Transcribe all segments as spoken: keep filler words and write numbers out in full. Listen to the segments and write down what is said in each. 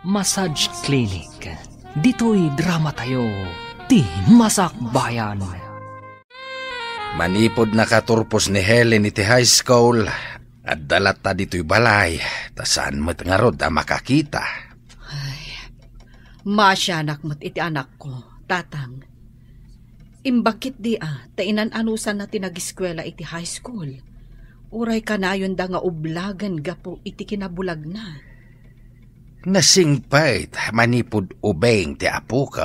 Massage Clinic. Ditoy dramatayo, ti Masakbayan. Manipud nakaturpos ni Helen iti high school, adda latta ditoy balay, ta saan met ngarud a makakita. Ay, maasianak met iti anakko, Tatang. Imbag ketdi a, ta inan-anusanna ti nagiskuela iti high school. Uray kanayonda nga ublagen gapu iti kinabulagna. Nasingpet manipud ubing ti apok.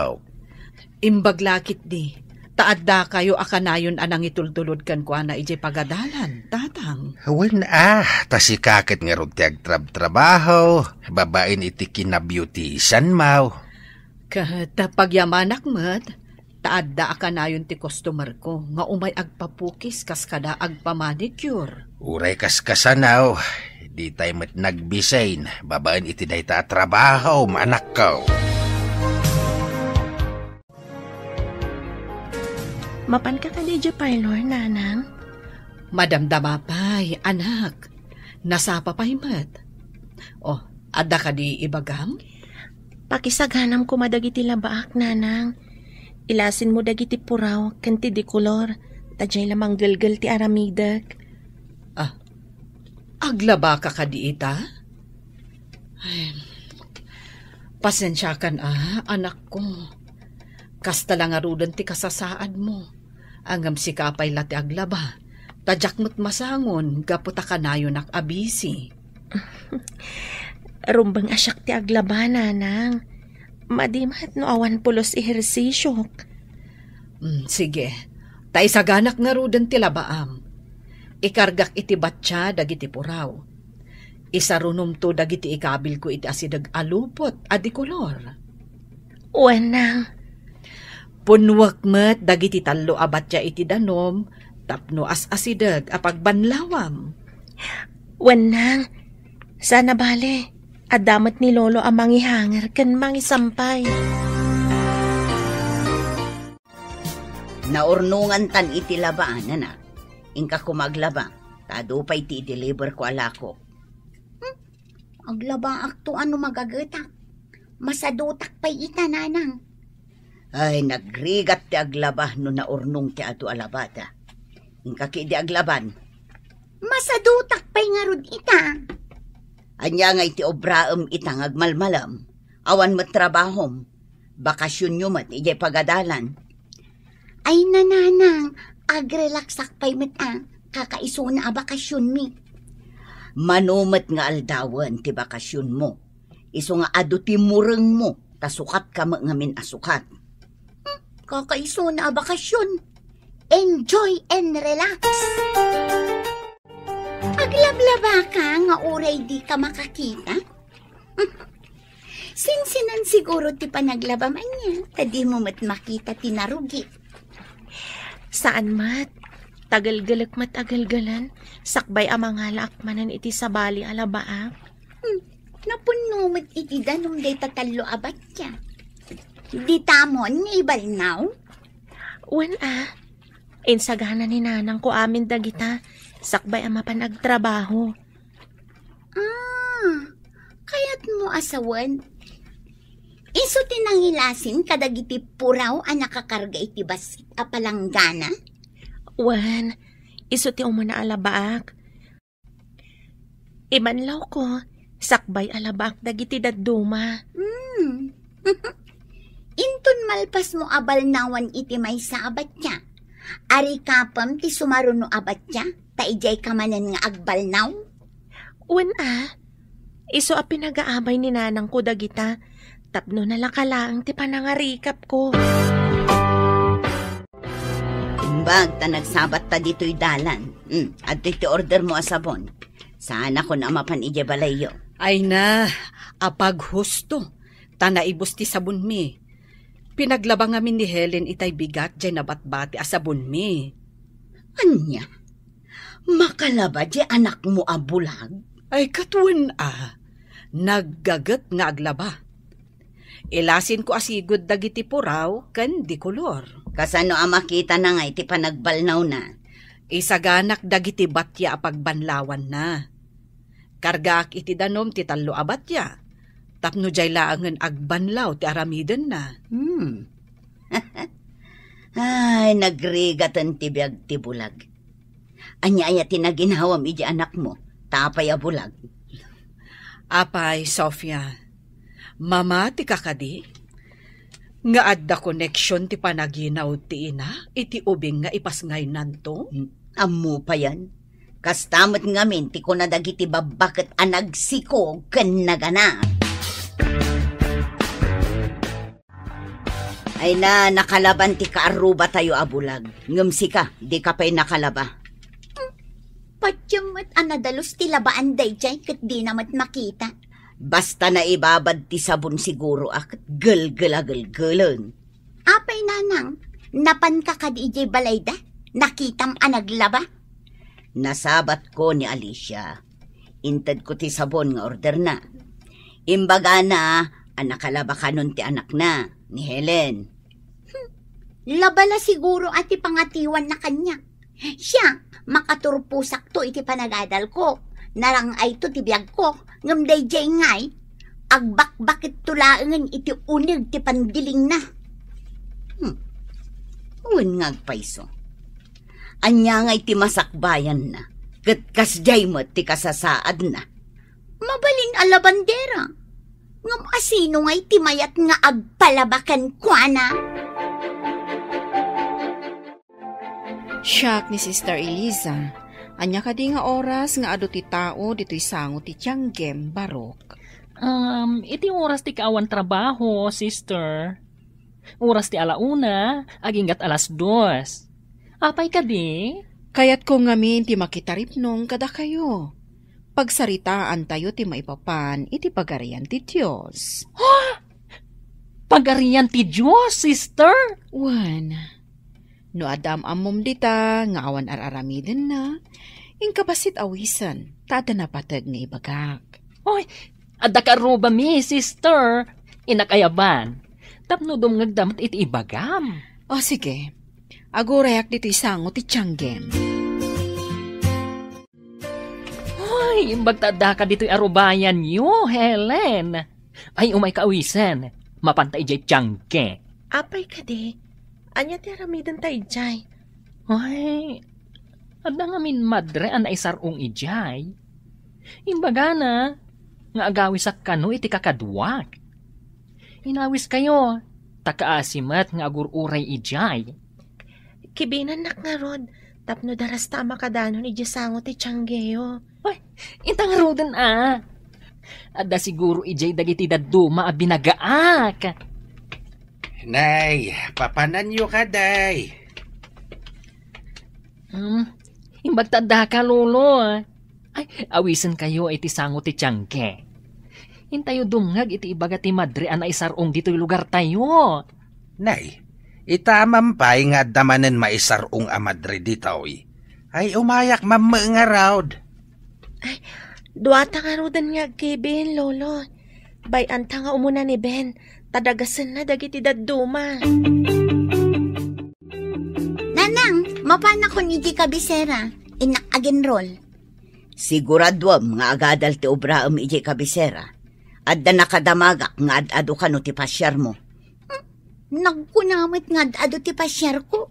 Imbag la ketdi, ta addakayo a kanayon a nangitultulod kenkuana idiay pagadalan, Tatang. Wen a, ta sika ket ngarud ti agtrabtrabaho, babaen iti kinabeautisanmo. Ket pagyamanak met, ta adda a kanayon ti customerko nga umay agpapukis kas kada agpamanicure. Uray kaskasano, ditay met nagbisin babaen iti dayta a trabaho, anakko. Mapanka kadi idiay parlor, Nanang? Madamdama pay, anak. Nasapa pay met. Oh, adda kadi ibagam? Pakisaganam koma dagiti labaak, Nanang. Ilasinmo dagiti puraw ken ti dikolor, ta diay la manggelgel ti aramidek. Ah, aglabaka kadi ita? Ay, pasensiakan a, anakko. Kasta la ngaruden ti kasasaadmo. Ngem sika pay la ti aglaba, ta diak met masangon gapu ta kanayonak a busy. Rumbeng a siak ti aglaba, Nanang. Madi met no awan pulos ehersisiok. Mm, sige. Ta isaganak ngaruden ti labaam. Ikargak iti batya dagiti puraw. Isarunomto dagiti ikabilko iti asideg a lupot a dikolor. Wen, Nang. Punnuek met dagiti tallo a batya iti danum tapno as-asideg a pagbanlawam. Wen, Nang. Saan a bale, adda met ni Lolo a mangihanger ken mangisampay. Naurnongantan iti laba, anak. Inka koma aglaba, ta adu pay ti i-deliver ko a lako. Hmm? Aglabaakto a no magagetak. Masadutak pay ita, Nanang. Ay, nagrigat ti aglaba no naurnong ti adu a labada. Inka ketdi aglaban. Masadutak pay ngarud ita. Ania nga iti obraem ita nga agmalmalem? Awan met trabahom. Bakasionyo met idiay pagadalan. Ay, Nanang, agrelaksak pay met a, kakaisuna a bakasionmi. Mano met nga aldawen ti bakasionmo? Isu nga adu ti murengmo, ta sukatka met ngamin a sukat. Hmm, kakaisuna a bakasion. Enjoy and relax. Aglablabaka nga uray dika makakita? Sinsinan siguro ti panaglabam ania, ta dimo met makita ti narugi. Saan met. Tagelgelek met a gelgelen, sakbay a mangalaak manen iti sabali a labaak. Hmm, napunno met iti danum dayta tallo a batya. Ditamon nga ibalnaw? Wen a, insagana ni nanangko amin dagita, sakbay a mapan agtrabaho. Ah, kayatmo a sawen? Isu ti nangilasin kadagiti puraw a nakakarga iti bassit a palanggana? Wen, isu ti umuna a labaak. Ibanlawko, sakbay a labaak dagiti dadduma. Hmm. Inton malpasmo a balnawan iti maysa a batya, arikapem ti sumaruno a batya, ta idiayka manen nga agbalnaw? Wen a, isu a pinagaabay ni nanangko dagita, tapno nalaka laeng ti panangarikapko. Imbag ta nagsabatta ditoy dalan. Hmm, adtoy ti ordermo a sabon. Saanakon a mapan idiay balayyo. Ay na, apaghusto, ta naibus ti sabonmi. Pinaglaba ngamin ni Helen itay bigat diay nabatbati a sabonmi. Ania? Makalaba diay anakmo a bulag? Ay, ket wen a, naggaget nga aglaba. Ilasinko a sigud dagiti puraw ken dikolor. Kasano a makitana nga iti panagbalnawna? Isaganak dagiti batya a pagbanlawanna. Kargaak iti danum ti tallo a batya. Tapno diay laengen agbanlaw ti aramidenna. Hmm. Ay, nagrigaten ti biag ti bulag. Ania aya ti naginawam iti anakmo? Tapay a bulag. Apay, Sofia, mamatika kadi nga adda koneksion ti panaginaw ti ina iti ubing nga ipasngaynanto? Hmm, ammo payen. Kasta met ngamin ti kuna dagiti babbaket a nagsiko ken nagana. Ay na, nakalaban ti kaarrubatayo a bulag. Ngem sika, dika pay nakalaba. Hmm, patiem met a nadalus ti labaan daydiay ket dina met makita. Basta naibabad ti sabon siguro a ket gelgel a gelgelen. Apay, nanang, napanka kadi idiay balayda? Nakitam a naglaba? Nasabatko ni Alicia. Intedko ti sabon nga orderna. Imbagana a nakalaba kanon ti anakna, ni Helen. Hmm, laba la siguro a ti pangatiwanna kaniak. Siak, makaturposakto iti panagadalko. Narang-ayto ti biagko, ngem daydiay ngay, agbakbaketto laengen iti uneg ti pandilingna. Hmm. Wen nga agpayso. Ania ngay ti masakbayanna? Ket kasdiay met ti kasasaadna. Mabalin a labandera. Ngem asino ngay ti mayat nga agpalaba kenkuana? Siak ni Sister Eliza. Ania kadi nga oras nga adu ti tao ditoy sango ti tianggem, Barok? Um, iti oras ti kaawan trabaho, sister. Oras ti alauna, aginggat alas dos. Apay kadi? Kayatko ngamin ti makitaripnong kadakayo. Pagsaritaantayo ti maipapan iti Pagarian ti Dios. Pagarian ti Dios, sister? Wen, no adda am-ammom dita nga awan ar-aramidenna, inka bassit awisen, ta adda napateg nga ibagak. Oy, adda karrubami, sister. Innak ayaban. Tapno dumngegda met iti ibagam. O, sige. Agurayak ditoy sango ti tianggem. Ay, imbag ta addaka ditoy arubayanyo, Helen. Ay, umayka awisen. Mapanta idiay tiangge. Apay kadi, ania ti aramidenta idiay? Ay, adda ngamin madre a naisar-ong idiay. Imbagana nga agawisak kano iti kakaduak. Inawiskayo, ta kaasi met nga agur-uray idiay. Kibinennak ngarud, tapno darasta a makadanon idiay sango ti tianggeyo. Ay, inta ngaruden a. Adda siguro idiay dagiti dadduma a binagaak. Nay, papananyo kadi. Hmm, imbag ta addaka, Lolo. Ay, awisenkayo iti sango ti tiangge. Intayo dumngeg iti ibaga ti madre a naisar-ong ditoy lugartayo. Nay, ita man pay nga adda manen maisar-ong a madre ditoy. Ay, umayak mammo ngarud. Ay, duata ngaruden nga agkibin, Lolo. Bay-anta nga umuna ni Ben, ta dagasenna dagiti dadduma. Nanang, mapanakon idiay kabisera, innak agenrol. Siguraduem nga agadal ti obraem idiay kabisera. Adda nakadamagak nga ad-adu kano ti pasiarmo. Hmm, nagkuna met nga ad-adu ti pasiarko.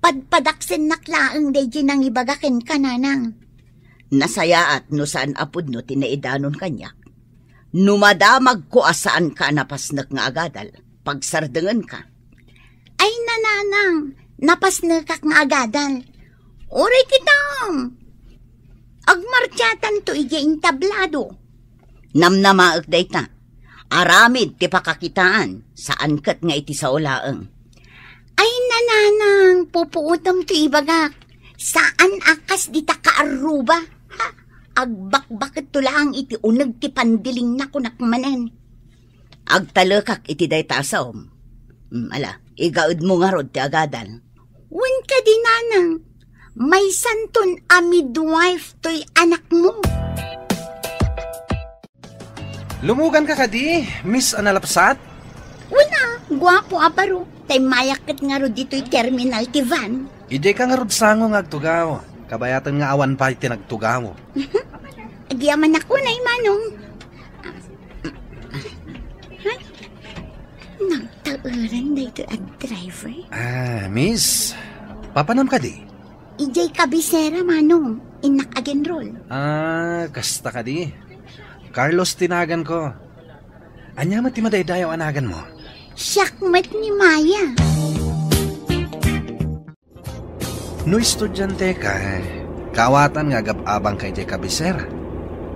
Padpadaksennak laeng daydiay nangibaga kenka, Nanang. Nasayaat no saan a pudno ti naidanon kaniak. No madamagko a saanka a napasnek nga agadal, pagsardengenka. Ay, Nanang, napasnekak nga agadal. Uray kitam! Agmartiatanto idiay entablado. Namnamaek dayta. Aramid ti pakakitaan, saan ket nga iti sao laeng. Ay, Nanang, pupuotem ti ibagak. Saan a kas dita kaarruba. Ha? Agbakbaketto laeng iti uneg ti pandilingna, kunak manen. Agtalekak iti dayta a saom. Mm, ala, igaedmo ngarud ti agadal. Wen kadi, Nanang, maysanton a midwife toy anakmo. Lumuganka kadi, Miss Analapsat? Wen a, guapo a baro. Tay mayak ket ngarud ditoy terminal ti van. Idiayka ngarud sango nga agtugaw. Kabayaten nga awan pay ti nagtugaw. Agyamanak unay, Manong. Uran daytoy a driver? Ah, miss, papanam kadi? Idiay kabisera, Manong. Innak agenrol. Ah, kasta kadi. Carlos ti naganko. Ania met ti madaydayaw a naganmo? Siak met ni Maya. No estudianteka, kaawatan nga agab-abangka idiay kabisera.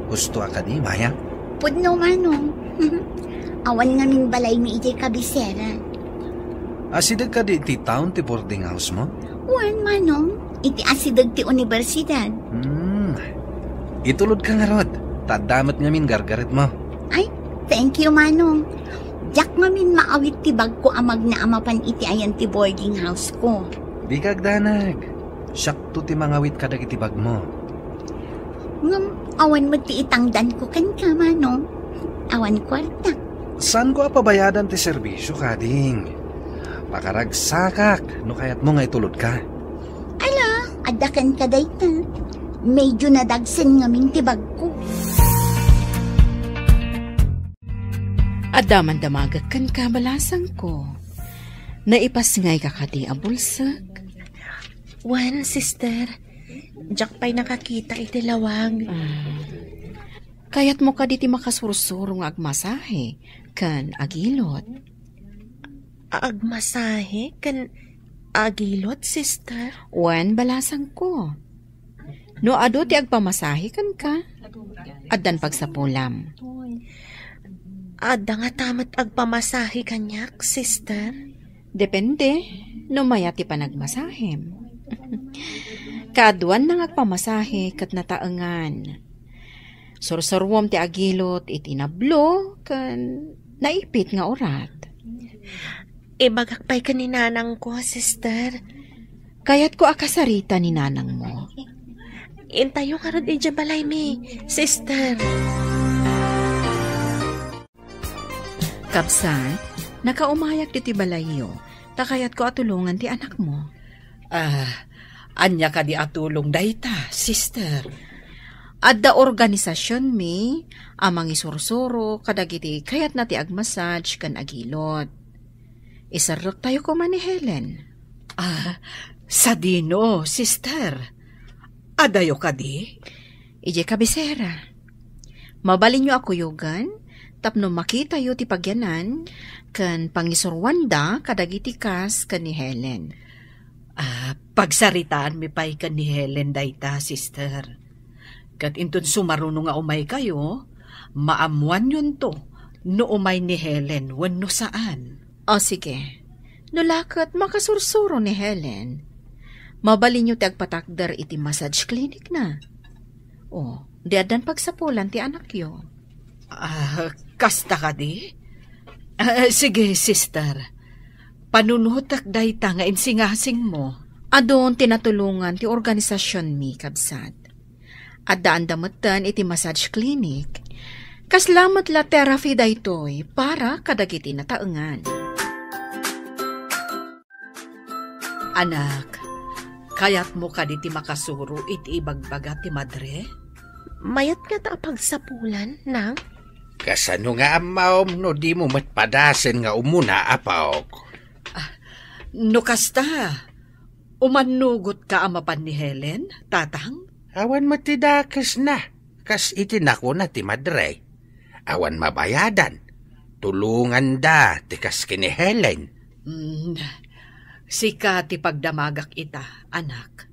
Husto a kadi, Maya? Pudno, Manong. Awan ngamin balaymi idiay kabisera. Asideg kadi iti town ti boarding house mo? Wen, Manong. Iti asideg ti universidad. Hmm. Itulodka ngarud, ta adda met ngamin gargaretmo. Ay, thank you, Manong. Diak ngamin maawit ti bagko a magna a mapan iti ayan ti boarding house ko. Dika agdanag. Siakto ti mangawit kadagiti bagmo. Ngem awan met ti itangdanko kenka, Manong. Awan kuarta. Saanko a pabayadan ti serbisyo, kading. Pakaragsakak no kayatmo nga itulodka. Ala, adda kenka dayta. Medyo nadagsen ngamin ti bagko. Adda man damagek kenka, balasangko. Naipasngayka kadi a bulsek? Wen, sister. Diak pay nakakita iti lawag. Ah. Kayatmo kadi ti makasursuro nga agmasahe ken agilot? Agmasahe ken agilot, sister? Wen, balasangko. No adu ti agpamasahe kenka, addan pagsapulam. Adda ngata met agpamasahe kaniak, sister? Depende no mayat ti panagmasahem. Kaaduan nga agpamasahe ket nataengan. Sursuruem ti agilot iti nablo ken naipit nga urat. Ibagak pay ken ni nanangko, sister. Kayatko a kasarita ni nanangmo. Intayo ngarud idiay balaymi, sister. Kabsat, nakaumayak ditoy balayyo, ta kayatko a tulongan ti anakmo. Ah, ania kadi a tulong dayta, sister? Adda organisasionmi a mangisursuro kadagiti kayatna ti agmassage ken agilot. Iserrektayo koma ni Helen. Ah, sadino, sister? Adayo kadi? Idiay kabisera. Mabalinyo a kuyogan tapno makitayo ti pagyanan ken pangisuruanda kadagiti kas ken ni Helen. Ah, pagsaritaanmi pay ken ni Helen dayta, sister. Ket inton sumaruno nga umaykayo, maammoanyonto no umay ni Helen wenno saan. O, sige. No la ket makasursuro ni Helen, mabalinyo ti agpatakder iti massage clinic na. O, di addan pagsapulan ti anakyo. Ah, kasta kadi? Ah, sige, sister. Panunotek dayta nga insingasingmo. Adun ti natulongan ti organisasionmi, kabsat. Addaanda metten iti massage clinic. Kasla met la therapy daytoy para kadagiti nataengan. Anak, kayatmo kadi ti makasuro iti ibagbaga ti madre? Mayat ngata a pagsapulan, nang? Kasano nga ammom no dimo met padasen nga umuna, apok? Ah, no kasta, umannugotka a mapan ni Helen, tatang? Awan met ti dakesna, kas iti nakuna ti madre. Awan mabayadan. Tulonganda ti kas ken ni Helen. Mm, sika ti pagdamagak ita, anak.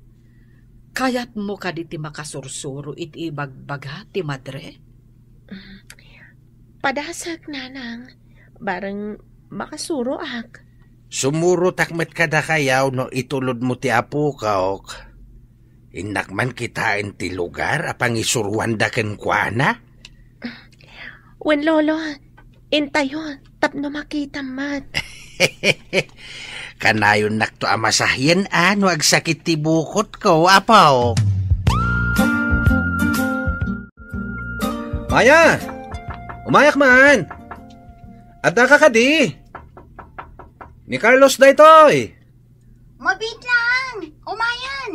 Kayatmo kadi ti makasursuro iti ibagbaga ti madre? Padasek, nanang. Bareng makasuroak. Sumurotak met kadakayo no itulodmo ti apok. Innak man kitaen ti lugar a pangisuroanda kenkuana. Wen, Lolo, intayo tapno makitam met. Kanayonnakto a masahien a no agsakit ti bukotko, apo. Maya! Umayak man! Addaka kadi? Ni Carlos daytoy. Mabit lang! Umayan!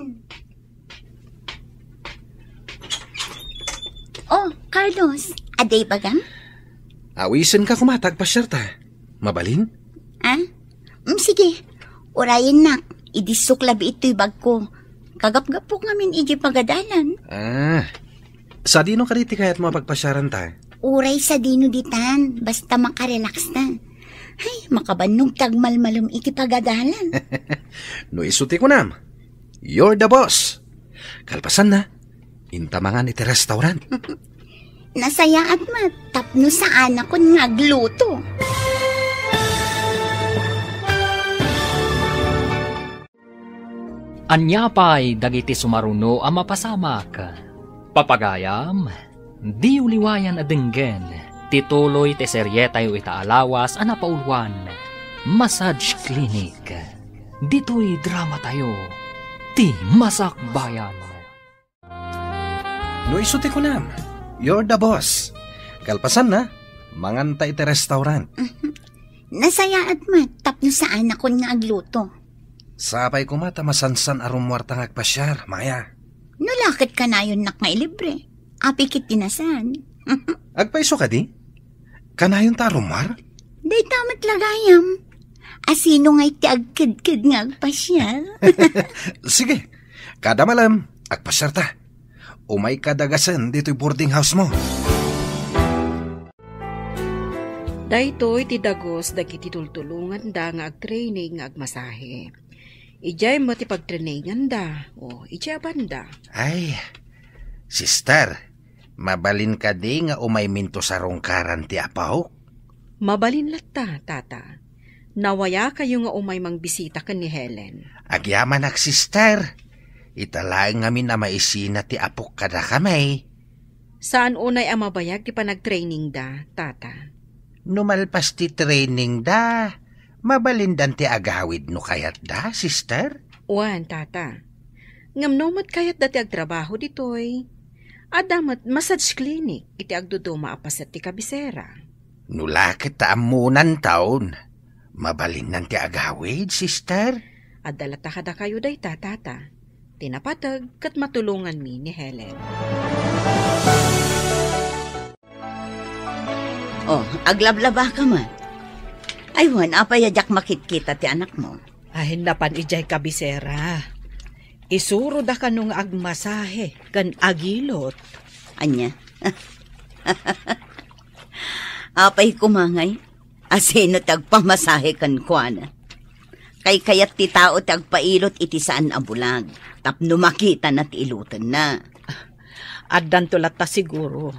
Oh, Carlos, adda ibagam? Awisenka koma ta agpasiarta. Mabalin? Ah? Mm, sige. Urayennak, idissok labi itoy bagko. Kagapgapok ngamin iti pagadalan. Ah, sadino kadi ti kayatmo a pagpasiaranta? Uray sadino ditan, basta makarelax ta. Ay, makabannog ti agmalmalem iti pagadalan. No isu ti kunam, you're the boss. Kalpasanna, inta mangan iti restaurant. Nasayaat met tapno saanakon nga agluto. Ania pay dagiti sumaruno a mapasamak? Papagayam, diyo liwayan a denggen ti tuloy ti serietayo ita a lawas a napauluan, Massage Clinic. Ditoy dramatayo, ti Masakbayan. No isu ti kunam, you're the boss. Kalpasanna, manganta iti restaurant. Nasayaat met tapno saanakon nga agluto. Sapay koma ta masansan a rummuarta nga agpasiar, Maya. No la ket kanayonnak nga ilibre. Apay ket ti nasan. Agpayso kadi? Kanayonta a rummuar? Dayta met la gayam. Asino ngay ti agkedked nga agpasiar? Sige, kada malem, agpasiarta. Umayka dagasen ditoy boarding house mo. Daytoy ti dagus dagiti tultulonganda nga agtraining nga agmasahe. Idiay met ti pagtraininganda, o idiay a banda. Ay, sister, mabalin kadi nga umayminto sarungkaran ti apok? Mabalin latta, tata. Nawayakayo nga umay mangbisita ken ni Helen. Agyamanak, sister. Ita laeng ngamin a maisina ti apok kadakami. Saan unay a mabayag ti panagtrainingda, tata? No malpas ti trainingda, mabalindan ti agawid no kayatda, sister? Wen, tata. Ngem no met kayatda ti agtrabaho ditoy, adda met massage clinic iti agduduma a paset ti kabisera. No la ket ta ammonanton, mabalinnan ti agawid, sister? Adda latta kadakayo dayta, tata. Ti napateg ket matulonganmi ni Helen. Oh, aglablabaka met. Ay, wen, apay a diak makitkita ti anakmo? Ay, napan idiay kabisera. Isurod a kano nga agmasahe ken agilot. Ania? Apay koma ngay, asino ti agpamasahe kenkuana? Kaykayat ti tao ti agpailot iti saan a bulag, tapno makitana ti ilotenna. Addanto latta siguro.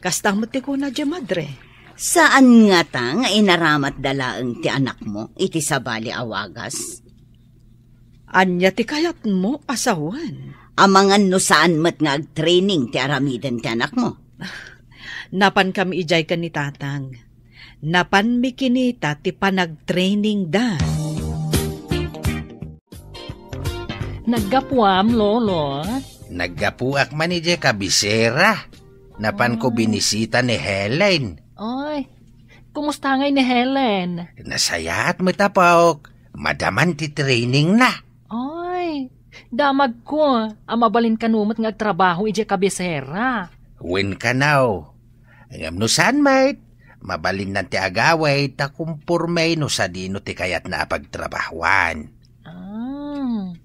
Kasta met ti kuna diay madre. Saan ngata nga inaramatda laeng ti anakmo iti sabali a wagas? Ania ti kayatmo a sawen? Amangan no saan met nga agtraining ti aramiden ti anakmo? Napankami idiay ken ni tatang. Napanmi kinita ti panagtrainingda. Naggapuam, Lolo? Naggapuak man idiay kabisera. Napanko binisita ni Helen. Ay, kumusta ngay ni Helen? Nasayaat met, apok. Madaman ti trainingna. Ay, damagko a mabalin kano met nga agtrabaho idiay kabisera. Wen kano. Ngem no saan met, mabalinnan ti agawid ta kumporme no sadino ti kayatna a pagtrabahoan. Ah.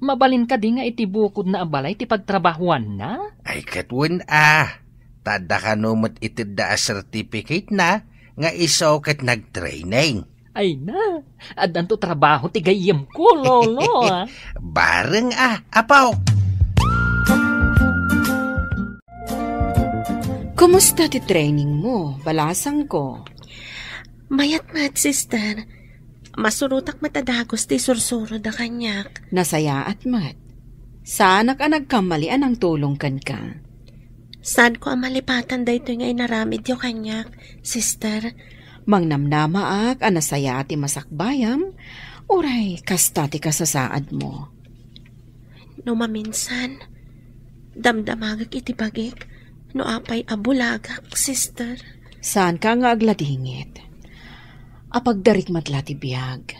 Mabalin kadi nga iti bukodna a balay ti pagtrabahoanna? Ay, ket wen a. Ta adda kano met itedda a certificate-na nga isu ket nagtraining. Ay na, addanto trabaho ti gayyemko, Lolo, ah. Bareng a, apo. Kumusta ti training mo, balasangko? Mayat met, sister. Masurotak met a dagus ti sursurod a kaniak. Nasayaat met. Saanak a nagkammali a nangtulong kenka. Saanko a malipatan daytoy nga inaramidyo kaniak, sister. Mangnamnamaak a nasayaat ti masakbayam, uray kasta ti kasasaadmo. No maminsan, damdamagek iti bagik no apay a bulagak, sister. Saanka nga agladingit. Apagdarikmat la ti biag.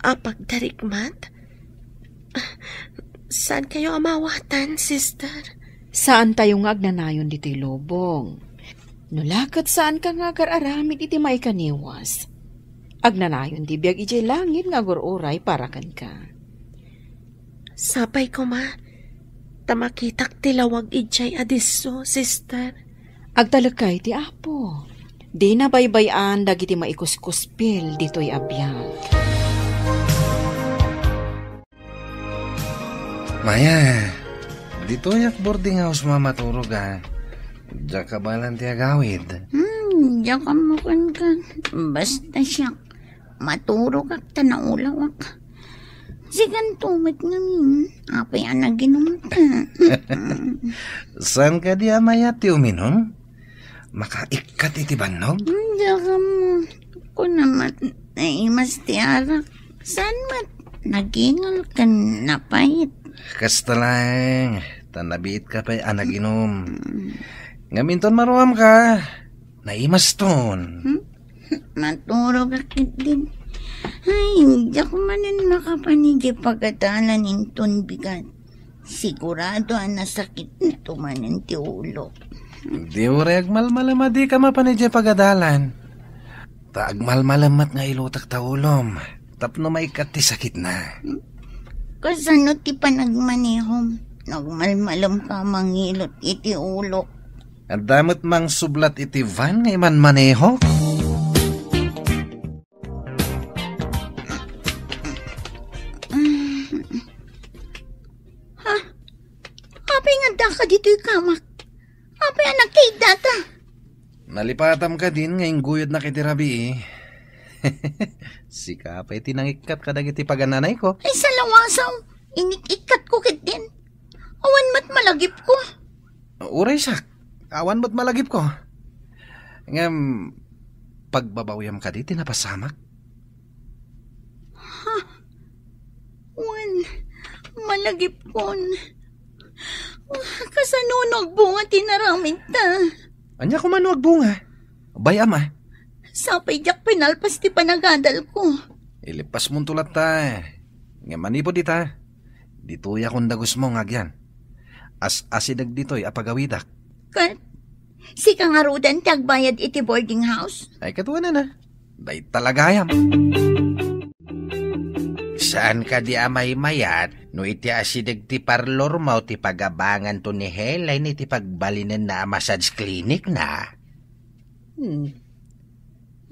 Apagdarikmat? Saankayo a maawatan, sister? Saantayo nga agnanayon ditoy lubong. No la ket saanka nga agar-aramid iti maikaniwas, agnanayon ti biag idiay langit nga agur-uray para kenka. Sapay koma, ta makitak ti lawag idiay a disso, sister. Agtalekka iti Apo. Dina baybay-an dagiti maikuskuspil ditoy a biag. Maya, ditoyak boarding house mo a maturog, a. Diak kabaelan ti agawid. Hmm, diak ammo kenka. Basta siak, maturogak ta naulawak. Sikanto met ngamin, apay a naginumta. Saan kadi a mayat ti uminum? Makaikkat iti bannog? Hmm, diak ammo. Kuna met, naimas ti arak. Saan met, nagingal ken napait. Kasta laeng, ta nabiitka pay a naginum. Mm. Ngem inton maruamka, naimaston. Hmm? Maturogak ketdin. Ay, diak manen makapan idiay pagadalan inton bigat. Sigurado a nasakitto manen ti ulok. Di uray agmalmalem a dika mapan idiay pagadalan. Ta agmalmalem met nga ilutek ta ulom tapno maikkat ti sakitna. Kasano ti panagmanehom no agmalmalemka a mangilot iti ulok? Adda met mangsublat iti van nga imanmanehok. Ha? Apay nga addaka ditoy kamak? Apay a nagkaiddata? Nalipatam kadin nga ingguyodnak iti rabii. Sika pay ti nangikkat kadagiti pagananayko. Ay, salawasaw, inik-ikkatko ketdin. Awan met malagipko. Uray siak, awan met malagipko. Ngem, pagbabawiam kadi ti napasamak? Ha? Wen, malagipkon. Kasano no agbunga ti naramidta? Ania koma no agbunga? Bay-am a. Sapay diak pinalpas ti panagadalko. Ilipasmonto latta. Ngem manipud ita, ditoyak kun dagusmo nga agyan. As-asideg ditoy a pagawidak. Ket sika ngaruden ti agbayad iti boarding house? Ay, ket wen a. Dayta la gayam. Saan kadi a maymayat no iti asideg ti parlormo ti pagabanganto ni Helen iti pagbalinenna a massage clinic na? Hmm.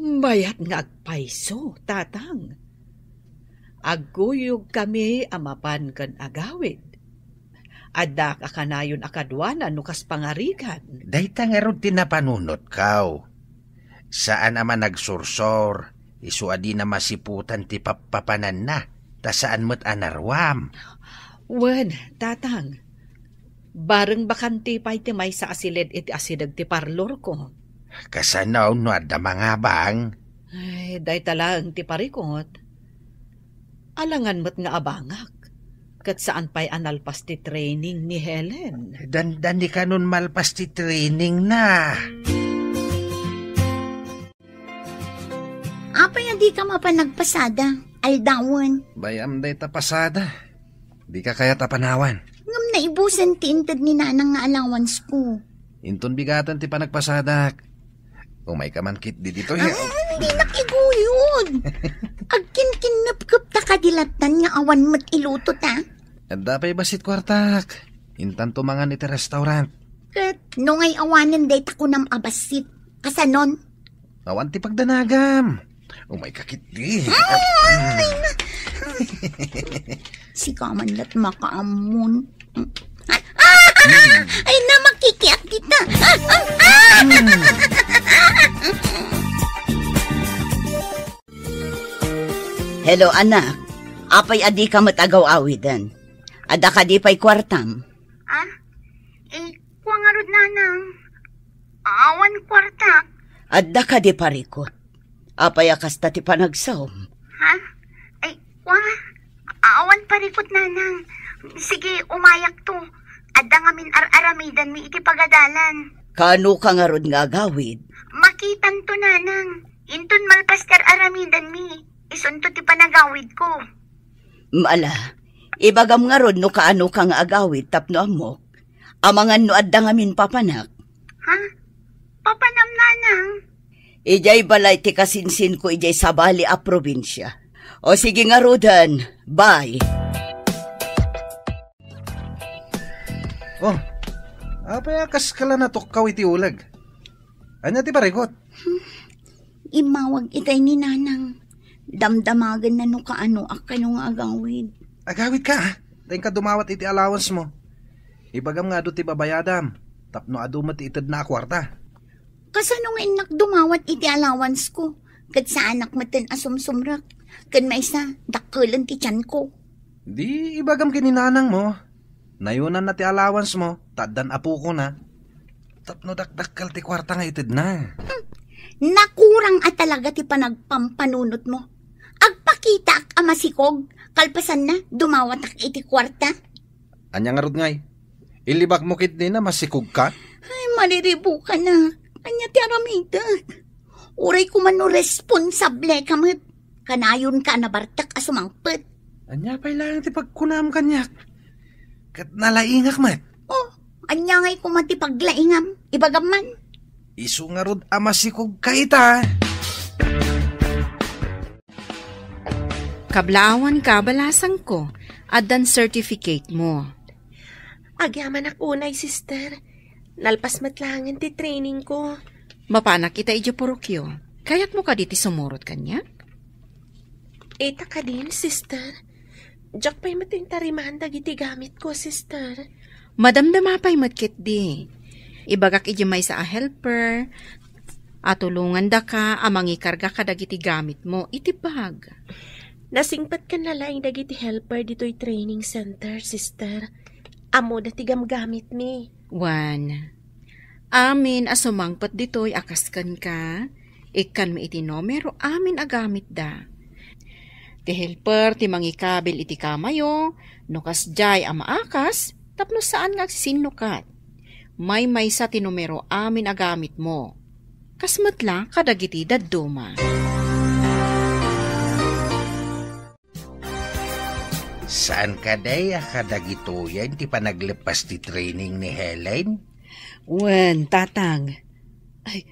Mayat nga agpayso, Tatang. Agguyogkami a mapan ken agawid. Addaak a kanayon a kaduana no kas pangarigan. Dayta ngarud ti napanunotko. Saan a managsursor, isu a dina masiputan ti pappapananna, ta saan met a naruam. Wen, Tatang. Bareng bakanti pay ti maysa a siled iti asideg ti parlorko. Kasano no adda mangabang? Ay, dayta laeng ti parikot. Alangan met nga abangak, ket saan pay a nalpas ti training ni Helen. Dandani kanon malpas ti training na. Apay a dika mapan nagpasada, aldawen? Bay-am dayta pasada. Dika kayat a panawan. Ngem naibusan ti inted ni Nanang nga allowance ko. Inton bigaten ti panagpasadak. Umayka man ketdi ditoy. Ah, dinak iguyod. Agkinkinnepkep ta kadi lattan nga awan met iluto ta. Adda pay bassit kuartak. Intanto mangan iti restaurant. Ket no ngay awanen dayta kunam a bassit, kasanon? Awan ti pagdanagam. Umayka ketdi. Ay, na. Sika man lat makaammon. Ah! Ay, na, makikiak dita. Ah, ah, ah! Hello, anak. Apay a dika met agaw-awiden? Adda kadi pay kuartam? Ah? Eh, kua ngarud, Nanang. Awan kuarta. Adda kadi parikot? Apay a kasta ti panagsaom? Ha? Ay, kua? Awan parikot, Nanang. Sige, umayakto. Adda ngamin ar-aramidanmi iti pagadalan. Kaano ka ngarud nga agawid? Makitanto, Nanang. Inton malpas ti ar-aramidanmi, isunto ti panagawidko. Mala, ibagam ngarud no kaano ka nga agawid tapno ammok. Amangan no adda ngamin papanak. Ha? Papanam Idiay balay ti kasinsinko idiay sabali a probinsia. O sige ngaruden, bye. Oh, apay a kas ka la natukkaw iti uleg? Ania ti barikot? Immawag itay ni Nanang. Damdamagenna no kaano a kano nga agawid. Agawid ka, ah? Dayta dumawat iti allowance mo. Ibagam nga adu ti babayadam, tapno adu met ti itedna a kuarta. Kasano nga innak dumawat iti allowance ko? Ket saanak metten a sumsumrek. Ken maysa, dakkelen ti tiyan ko. Di ibagam ken ni Nanang mo. Nayonanna ti allowance mo, ta addan apokona. Tapno dakdakkel ti kuarta nga itedna. Hmm. Nakurang a talaga ti panagpampanunot mo. Agpakitaak a masikog, kalpasanna, dumawatak iti kuarta. Ania ngarud ngay? Ilibak mo ketdin a masikog ka? Ay, mariribukanak. Ania ti aramidek? Uray koma no responsable ka met. Kanayon ka a nabartek a sumangpet. Ania pay laeng ti pagkunam kaniak? Ket nalaingak met. Oh, ania ngay koma ti paglaingam? Ibagam man. Isu ngarud a masikog ka ita. Kablaawan ka, balasangko, addan certificate mo. Agyamanak unay, sister. Nalpas met laengen ti training ko. Mapanak ita idiay purokyo. Kayatmo kadi ti sumurot kaniak? Ita kadin, sister. Diak pay met intariman dagiti gamit ko, sister. Madamdama pay met ketdi. Ibagak idiay maysa a helper a tulongandaka a mangikarga kadagiti gamitmo iti bag. Nasingpetkan laeng dagiti helper ditoy training center, sister. Ammoda ti gamgamitmi. Wen, amin a sumangpet ditoy a kas kenka, ikkanmi iti numero amin a gamitda. Ti helper ti mangikabil iti kamayo, no kasdiay a maakas, tapno saan nga agsisinnukat. Maymaysa ti numero amin a gamitmo. Kas met la kadagiti dadduma. Saan kadi a kadagitoyen ti panagleppas ti training ni Helen? Wen, tatang. Ay,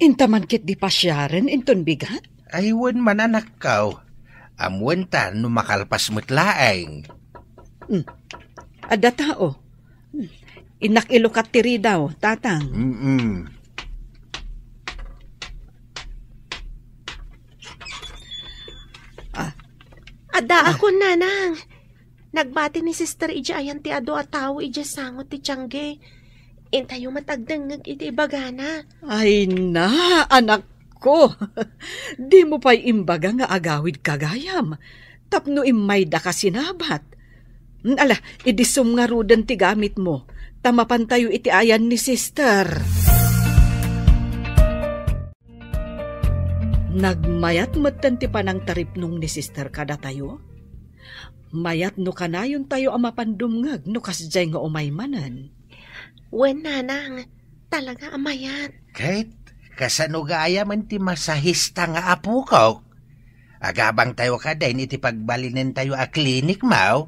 inta man ketdi pasiaren inton bigat? Ay, wen man, anakko. Ammoenta no makalpas met laeng. Hmm. Adda tao. Hmm. Innak ilukat ti ridaw, tatang. Mm-mm. Ah. Addaakon, nanang. Nagbati ni Sister idiay ayan ti adu a tao idiay sango ti tiangge. Intayo met agdengngeg iti ibagana. Ay na, anakko. Dimo pay imbaga nga agawid ka gayam, tapno immaydaka sinabat. Ala, idisum ngaruden ti gamitmo, ta mapantayo iti ayan ni Sister. Nagmayat metten ti panangtaripnong ni Sister kadatayo. Mayat no kanayontayo a mapandumngeg no kasdiay nga umay manen. Wen, nanang, talaga a mayat. Ket, kasano gayamen ti masahista nga apokok? Agabangtayo kadin iti pagbalinentayo a klinik, maw?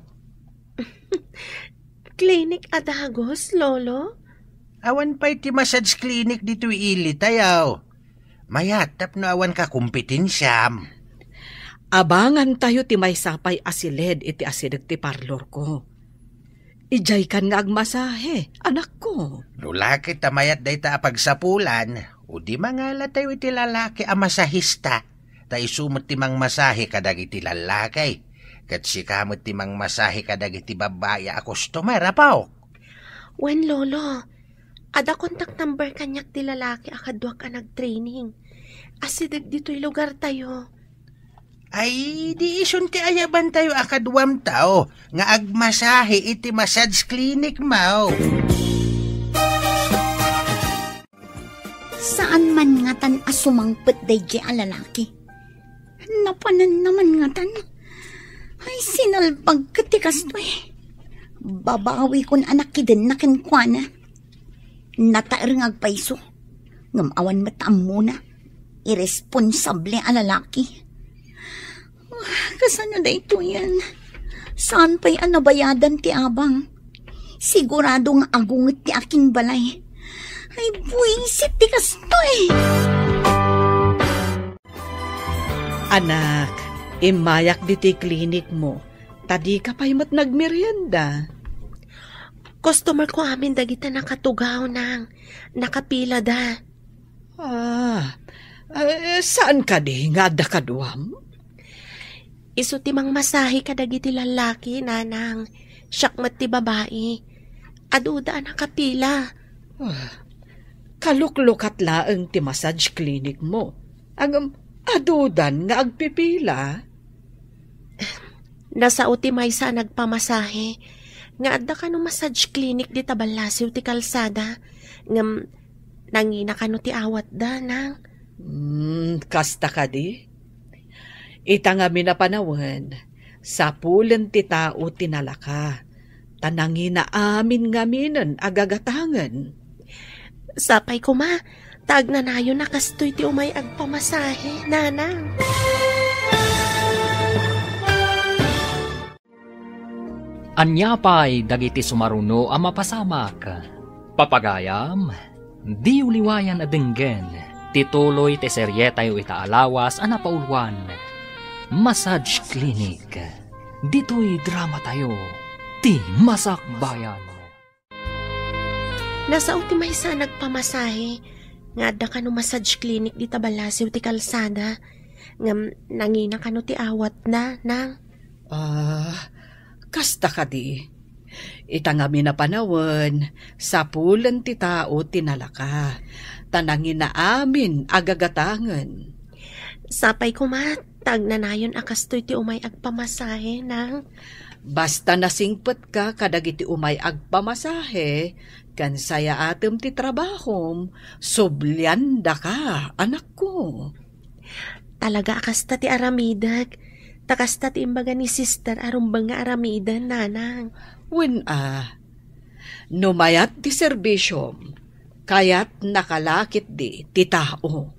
Klinik a dagus, Lolo? Awan pay ti massage clinic ditoy ilitayo. Mayat tapno awan kakompetensiam. Abangantayo ti maysa pay a siled iti asideg ti parlorko. Idiaykan nga agmasahe, anakko. No la ket ta mayat dayta a pagsapulan, o di mangalatayo iti lalaki a masahista, ta isu met ti mangmasahe kadagiti lallaki. Ket sika met ti mangmasahe kadagiti babbai a customer, apo. Wen, Lolo. Adda contact number kaniak ti lalaki a kaduak a nagtraining. Asideg ditoy lugartayo. Ay, di isun ti ayabantayo a kaduamtayo nga agmasahe iti massage clinic, maw? Saan man ngatan a sumangpet daydiay a lalaki. Napananna man ngatan. Ay, sinalbag ket ti kastoy. Babawikon a nakidenna kenkuana. Nataer nga agpayso. Ngem awan met ammona. Irresponsable a lalaki. Ah, kasano daytoyen? Saan pay a nabayadan ti abang? Sigurado nga agunget ti akinbalay. Ay, buisit ti kastoy! Anak, immayak ditoy klinikmo, ta dika pay met nagmerienda. Customer ko amin dagita nakatugaw, nang. Nakapila da. Ah, eh, saan kadi nga adda kaduam? Isu ti mangmasahe kadagiti lallaki, nanang. Siak met ti babai. Aduda a nakapila. Ah, kaluklukat laeng ti massage clinic mo. Ngem adudan nga agpipila. Nasao ti maysa a nagpamasahe nga adda kano massage clinic dita ballasiw ti kalsada. Ngem nangina kano ti awatda, nang. Hmm, kasta kadi? Ita ngamin a panawen, sapulen ti tao ti nalaka, ta nangina amin ngaminen a gagatangen. Sapay koma, ta agnanayon a kastoy ti umay agpamasahe, nanang. Ania pay dagiti sumaruno a mapasamak? Papagayam, diyo liwayan a denggen ti tuloy ti serietayo ita a lawas a napauluan, Massage Clinic. Ditoy dramatayo, ti Masakbayan. Nasao ti maysa a nagpamasahe nga adda kano massage clinic dita ballasiw ti kalsada, ngem nangina kano ti awatna, nang. Ah, kasta kadi. Ita ngamin a panawen, sapulen ti tao ti nalaka, ta nangina amin a gagatangen. Sapay koma, ta agnanayon a kastoy ti umay agpamasahe, nang. Basta nasingpetka kadagiti umay agpamasahe, ken sayaatem ti trabahom, subliandaka, anakko. Talaga a kasta ti aramidek, ta kasta ti imbaga ni sister a rumbeng nga aramiden, nanang. Wen a, no mayat ti serbisyom, kayatnaka la ketdi ti tao.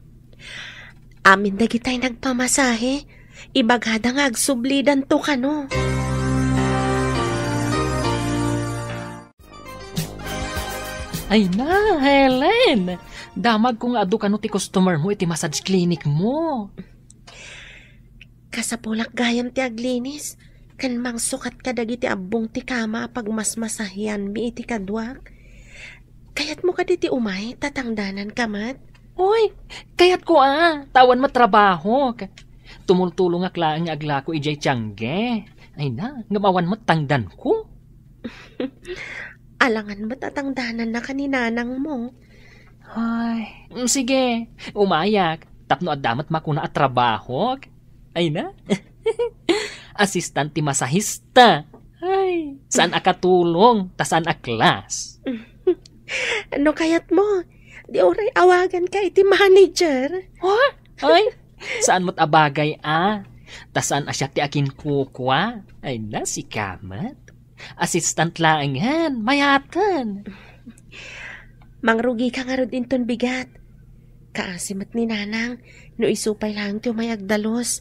Amin dagitay nagpamasahe, ibagada nga agsublidanto kano. Ay na, Helen! Damagko nga adu kano ti customer mo iti massage clinic mo. Kasapulak gayam ti aglinis, ken mangsukat kadagiti abbong ti kama a pagmasmasahianmi iti kaduak. Kayatmo kadi ti umay, ta tangdananka met? Uy, kayatko a, ta awan met trabahok. Tumultulongak laeng nga aglako idiay tiangge. Ay na, ngem awan met tangdanko. Alangan met a tangdanannaka ni nanangmo. Ay, mm, sige, umayak, tapno adda met makuna a trabahok. Ay na, assistant ti masahista. Ay, saan a katulong, ta saan a class. No kayatmo, di uray awaganka iti manager. Ha? Ay, saan met a bagay a. Ta saan a siak ti akinkukua. Ay na, sika met. Assistant laengen, mayaten. Mangrugika ngarud inton bigat. Kaasi met ni nanang, no isu pay laeng ti umay agdalus.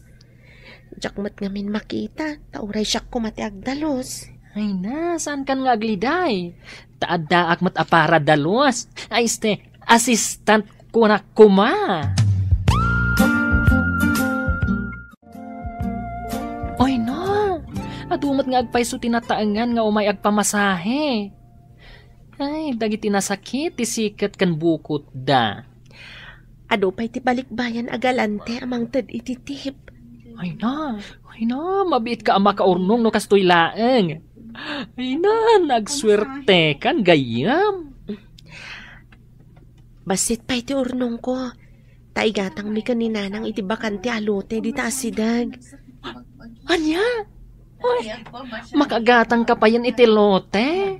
Diak met ngamin makita, ta uray siak koma ti agdalus. Ay na, saankan nga agliday? Ta addaak met a para dalus. Ay, este, assistant ko na koma. Ay na, adu met nga agpayso ti nataengan nga umay agpamasahe. Ay, dagiti nasakit ti siket ken bukotda. Adu pay ti balikbayan a galante a mangted iti tip. Ay na, ay na, mabiitka a makaurnong no kastoy laeng. Ay na, nagsuertekan gayyem. Bassit pay ti urnongko. Ta igatangmi ken ni nanang iti bakante a lote dita asideg. Ania? Ay, makagatangka payen iti lote?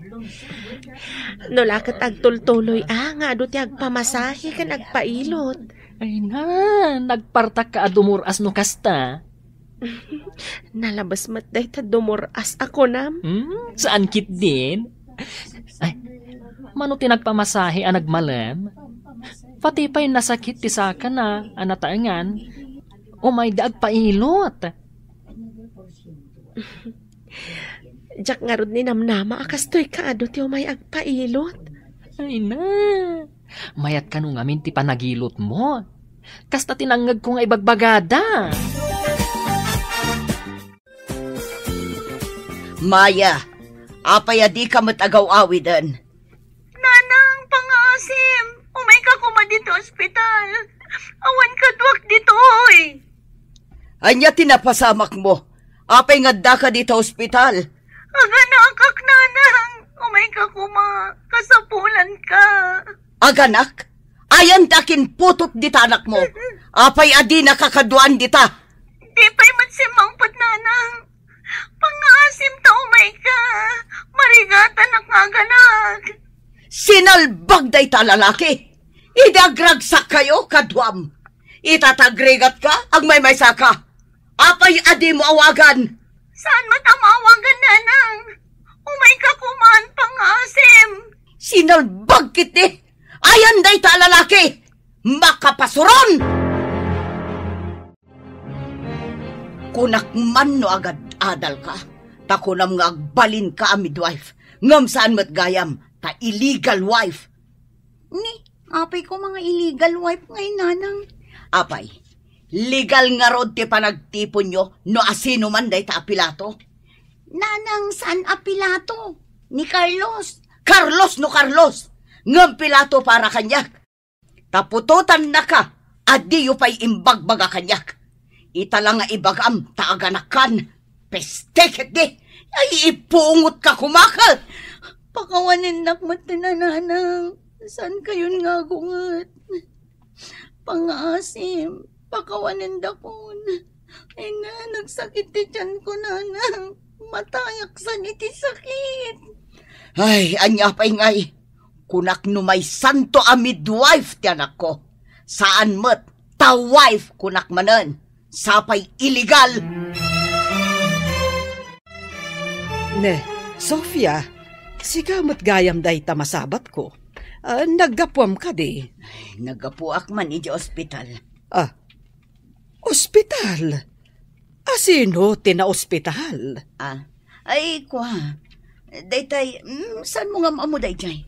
No la ket agtultuloy a nga adu ti agpamasahe ken agpailot. Ay na, nagpartakka a dumur-as no kasta. Nalabes met dayta dumur-as a kunam. Hmm, saan ketdin? Ay, mano ti nagpamasahe a nagmalem? Pati pay nasakit ti sakana a nataengan, umayda agpailot. Diak ngarud ni namnama a kastoy kaadu ti umay agpailot. Ay na, mayat kano ngamin ti panagilotmo. Kasta ti nangngegko nga ibagbagada. Maya, apay a dika met agaw-awiden? Nanang, pangaasim, umayka koma ditoy ospital. Awan kaduak ditoy. Ania ti napasamakmo? Apay nga addaka ditoy ospital? Aganakak, nanang. Umayka koma. Kasapulanka. Aganak? Ayan ti akinputot dita anakmo. Apay a dinaka kaduaan dita? Di pay met simmangpet, nanang. Pangaasim ta umayka. Marigatanak nga aganak. Sinalbag dayta a lalaki. Idi agragsak kayo, kaduam. Ita ta agrigatka, agmaymaysaka. Apay a dimo awagan? Saan met a maawagan, nanang? Umayka koman, pangaasim. Sinalbag ketdi. Ayan dayta a lalaki. Makapasuron! Kunak man no agad-adalka, ta kunam nga agbalinka a midwife, ngem saan met gayam, ta illegal wife. Ni, apay koma nga illegal wife ngay, nanang? Apay, legal ngarud ti panagtiponyo no asino man dayta a Pilato? Nanang, saan a Pilato? Ni Carlos. Carlos no Carlos, ngem Pilato para kaniak. Ta putotannaka a diyo pay imbagbaga kaniak. Ita la nga ibagam ta aganakkan. Peste ketdi! Ay, ipungotka koma ket! Pakawanennak met ti nanang. Saan kayon nga agunget? Pangaasim, pakawanendakon. Ay na, nagsakit ti tiyanko, nanang. Matayak san iti sakit. Ay, ania pay ngay? Kunak no maysanto a midwife ti anakko. Saan met ta wife kunak manen. Sapay illegal. Ne, Sofia, sika met gayam dayta masabatko. Ah, naggapuam kadi? Naggapuak man iti ospital. Ah, ospital? Asino ti naospital? Ah, ay, kua. Daytay, mm, saan mo nga ammo dayjay?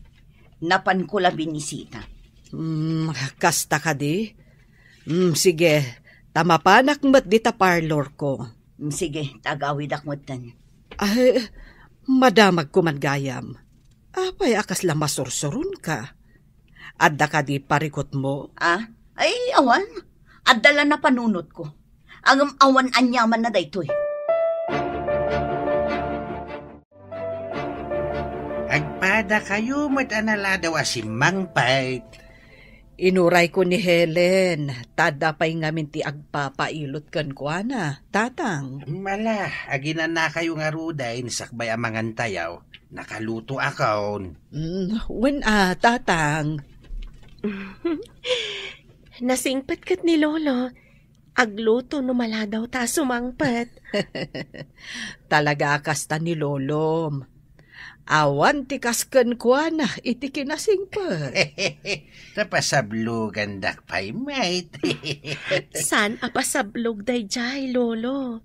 Napanko la binisita. Mm, kasta kadi? Mm, sige, ta mapanak met dita parlor ko. Mm, sige, ta agawidak metten. Ay, madamagko man gayam. Apay a kasla masursuronka? Adda kadi parikutmo? Ah? Ay, awan. Adda la napanunotko. Ngem awan aniamanna daytoy. Agpadakayo met a naladaw a simmangpet. Inurayko ni Helen, ta adda pay ngamin ti agpapailot kenkuana, Tatang. Ala, aginanakayo ngaruden sakbay a mangantayo. Nakalutoakon. Mm, wen a, Tatang. Nasingpet ket ni Lolo. Agluto no maladaw ta a sumangpet. Talaga a kasta ni Lolom. Awan ti kas kenkuana iti kinasingpet. Ta pasablogandak pay met. Saan a pasablog dayjay, Lolo?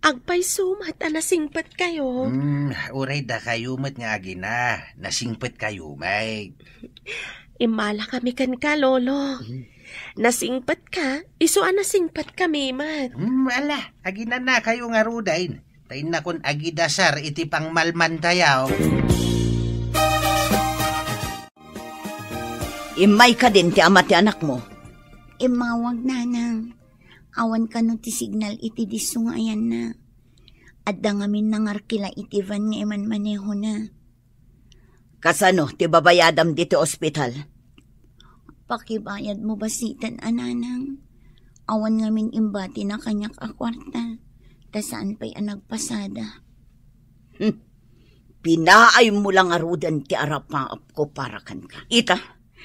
Agpayso met a nasingpetkayo. Mm, uray dakayo met nga agina, nasingpetkayo met. Immalakami kenka, Lolo. Mm. Nasingpetka, isu a nasingpetkami met. Mm, ala, aginanakayo ngaruden. Ta innakon agidasar iti pangmalmantayo. Immay kadin ti ama ti anakmo. Immawag, Nanang. Awan kano ti signal iti disso nga ayanna. Adda ngamin nangarkila iti van nga imanmanehona. Kasano ti babayadam ditoy ospital? Pakibayadmo basiten a, Nanang. Awan ngamin imbatina kaniak a kuarta, ta saan pay a nagpasada. Hmm. Pinaaymo la ngaruden ti arapaapko para kenka. Ita,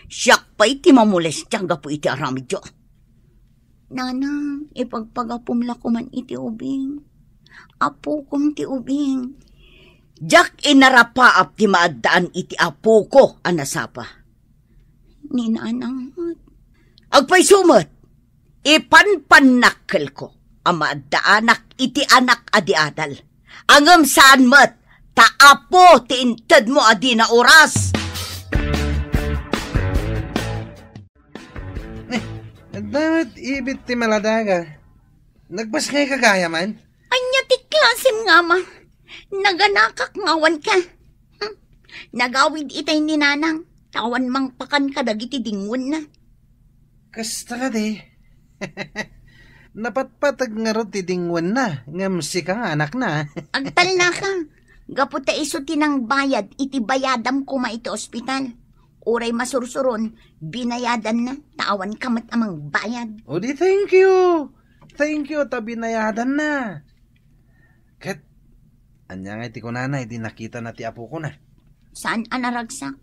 siak pay ti mamolestia gapu iti aramidyo. Nanang, ipagpagapom la koman iti ubing. Apokom ti ubing. Diak inarapaap ti maaddaan iti apoko a nasapa. Ni Nanang met. Agpayso met, ipanpannakkelko a maaddaanak iti anak a di adal. Ngem saan met, ta apo ti intedmo a dina oras. Eh, adda met ibit ti maladaga. Nagbasngayka gayam? Ania ti klasem nga ama? Naganakak nga awan ka. Hmm. Nagawid itay ni Nanang, ta awan mangpakan kadagiti dingwenna. Kasta kadi. Napatpateg ngarud ti dingwenna, ngem sika nga anakna. Agtalna ka. Gapu ta isu ti nangbayad iti bayadam koma iti ospital. Uray masursuron, binayadanna, ta awan ka met a mangbayad. O di, thank you. Thank you ta binayadanna. Ket, ania ngay ti kunana idi nakitana ti apokona? Saan a naragsak?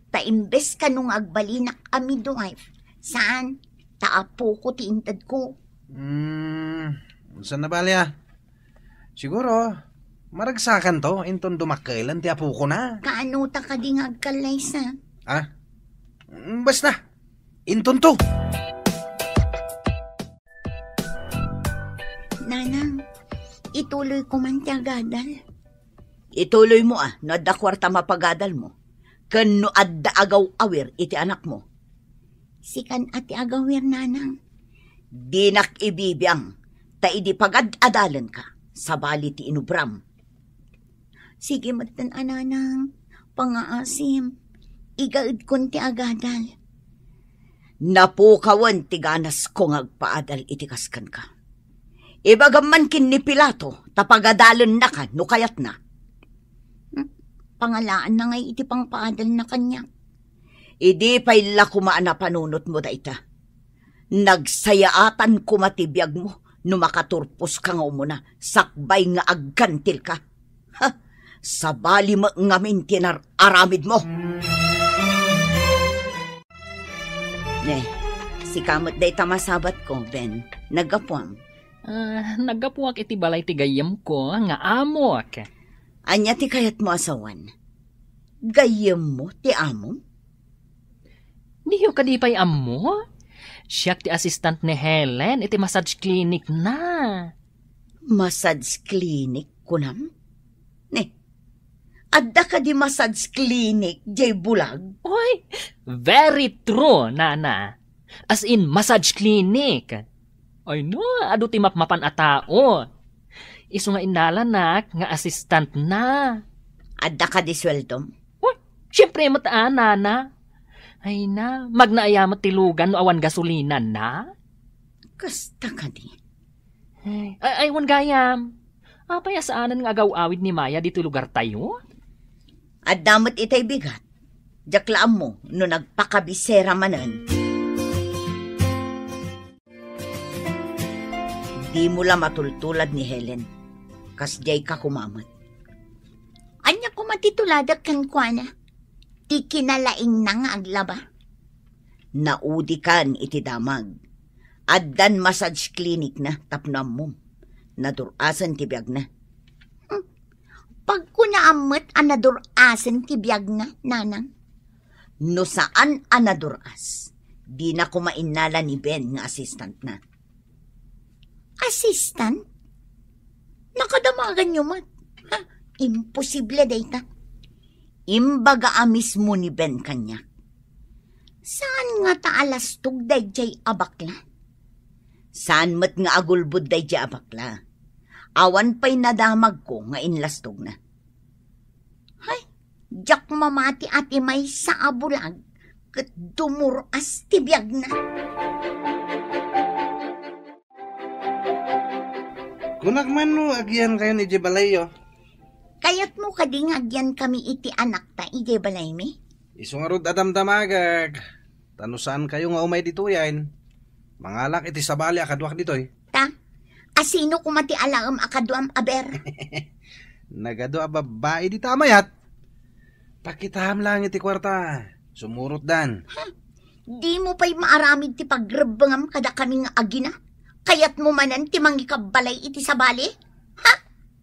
Ta imbes kano nga agbalinak a midwife, saan? Ta apoko ti intedko. Hmm, unsan na bali a? Siguro, maragsakanto inton dumakkelan ti apokona. Kaano ta kadi nga agkallaysa? Ah? Mm, basta, intonto. Nanang, ituloy ko man ti agadal. Ituloy mo a, no adda kuarta mapagadal mo, ken no adda agaw-awir iti anak mo. Sikan a ti agawir, Nanang. Dinak ibibiang, ta idi pagad-adalenka, sabali ti inubram. Sige metten a, Nanang, pangaasim. Igaedkon ti agadal. Napukawen ti ganasko nga agpaadal iti kas kenka. Ibagam man ken ni Pilato ta pagadalennaka no kayatna. Hmm, pangalaanna ngay iti pangpaadalna kaniak. Idi pay la koma a napanunotmo dayta. Nagsayaatan koma ti biagmo no makaturposka nga umuna sakbay nga aggantilka. Ha! Sabali met ngamin ti nar-aramidmo. Ne, sika met dayta masabatko, Ben. Naggapuam. Ah, naggapuak iti balay ti gayyemko nga amok. Ania ti kayatmo a sawen? Gayyemmo ti amom? Diyo kadi pay ammo? Siak ti assistant ni Helen iti massage clinic na. Massage clinic, kunam? Ne, adda kadi massage clinic diay bulag? Oy, very true, Nana. As in, massage clinic. Ay no, adu ti mapmapan a tao. Isu nga innalanak nga assistant na. Adda kadi sueldom? Uy, siyempre met a, Nana. Ay na, magna aya met ti lugan no awan gasolina na? Kasta kadi. Ay, ay, ay, wen gayam. Apay a saanen nga agaw-awid ni Maya ditoy lugartayo? Adda met itay bigat. Diak la ammo no nagpakabisera manen. Dimo la matultulad ni Helen. Kasdiay ka koma met. Ania koma ti tuladek kenkuana? Ti kinalaingna nga aglaba. Naudikan iti damag. Addan massage clinic na tapno ammom. Nadur-asen ti biagna. Hmm. Pagkunaam met a nadur-asen ti biagna, Nanang. No saan a nadur-as, dina koma innala ni Ben nga assistant na. Assistant? Nakadamaganyo met? Ha? Imposible dayta. Imbaga a mismo ni Ben kaniak. Saan ngata a lastog daydiay a bakla? Saan met nga agulbod daydiay a bakla? Awan pay nadamagko nga inlastogna. Hay, diak mamati a ti maysa a bulag ket dumur-as ti biagna. Kunak man no agyankayon idiay balayyo. Kayatmo kadi nga agyankami iti anakta idiay balaymi? Isu ngarud a damdamagek, ta no saankayo nga umay ditoyen, mangalak iti sabali a kaduak ditoy. Ta, asino koma ti alaem a kaduam a ber? Nagadu a babbai dita a mayat. Pakitaam lang iti kuarta. Sumurotdan. Ha? Dimo pay maaramid ti pagrebbengam kadakami nga agina? Kayatmo manen ti mangikabbalay iti sabali? Ha?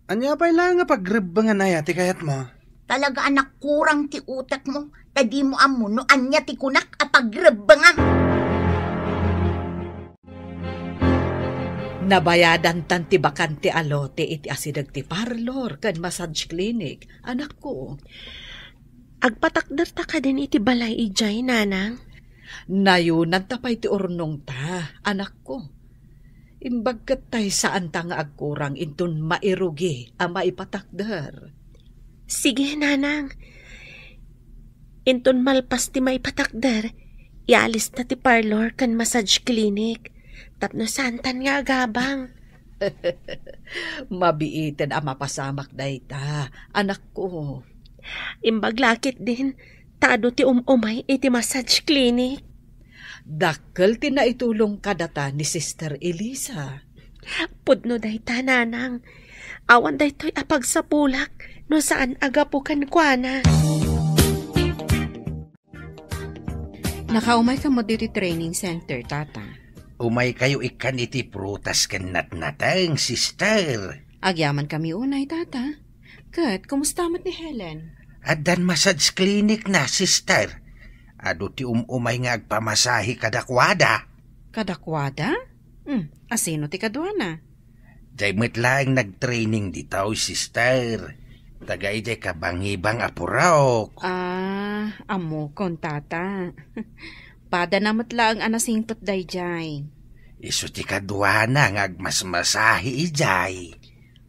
Ania pay la nga pagrebbengan aya ti kayatmo? Talaga a nakurang ti utekmo, ta dimo ammo no ania ti kunak a pagrebbengam. Nabayadantan ti bakante a lote iti asideg ti parlor ken massage clinic, anakko. Agpatakderta kadin iti balay idiay, Nanang? Nayunanta pay ti urnongta, anakko. Imbag ket tay saanta nga agkurang inton mairugi a maipatakder. Sige, nanang. Inton malpas ti maipatakder, ialista ti parlor ken massage clinic tapno saantan nga agabang. Mabiiten a mapasamak dayta, anakko. Imbag la ketdin, ta adu ti um-umay iti massage clinic. Dakkel ti naitulong kadata ni Sister Elisa. Pudno dayta, nanang. Awan daytoy a pagsapulak no saan a gapu kenkuana. Nakaumayka met ditoy training center, tata. Umaykayo ikkan iti prutas ken natnateng, sister. Agyamankami unay, tata. Ket kumusta met ni Helen? Addan massage clinic na, sister. Adu ti um-umay nga agpamasahe kadakuada. Kadakuada? Hmm, asino ti kaduana? Jay met laeng nagtraining ditoy, sister. Taga idiay kabangibang a purok. Ah, ammokon, tata. Padana met laeng a nasingpet dayjay. Isu ti kaduana nga agmasmasahe idiay.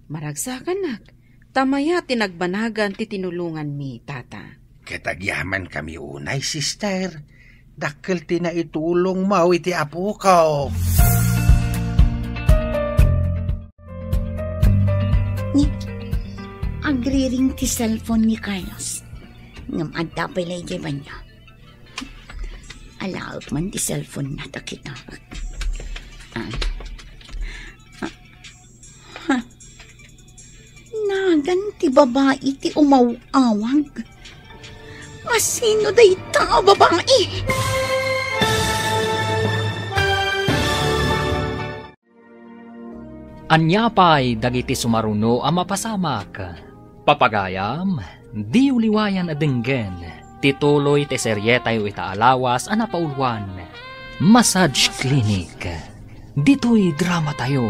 Maragsakanak, ta mayat ti nagbanagan ti tinulonganmi, tata. Ket agyamankami unay, sister. Dakkel ti naitulongmo iti apoko. Ni, agriring ti cellphone ni Carlos. Ngem adda pay la idiay banio. Alaek man ti cellphone na, ta kita. Ah. Ah. Ha? Nagan ti babai ti umaw-awag. Asino dayta a babai? Ania pay dagiti sumaruno a mapasamak? Papagayam, diyo liwayan a denggen ti tuloy ti serietayo ita a lawas a napauluan, Massage Clinic. Ditoy dramatayo,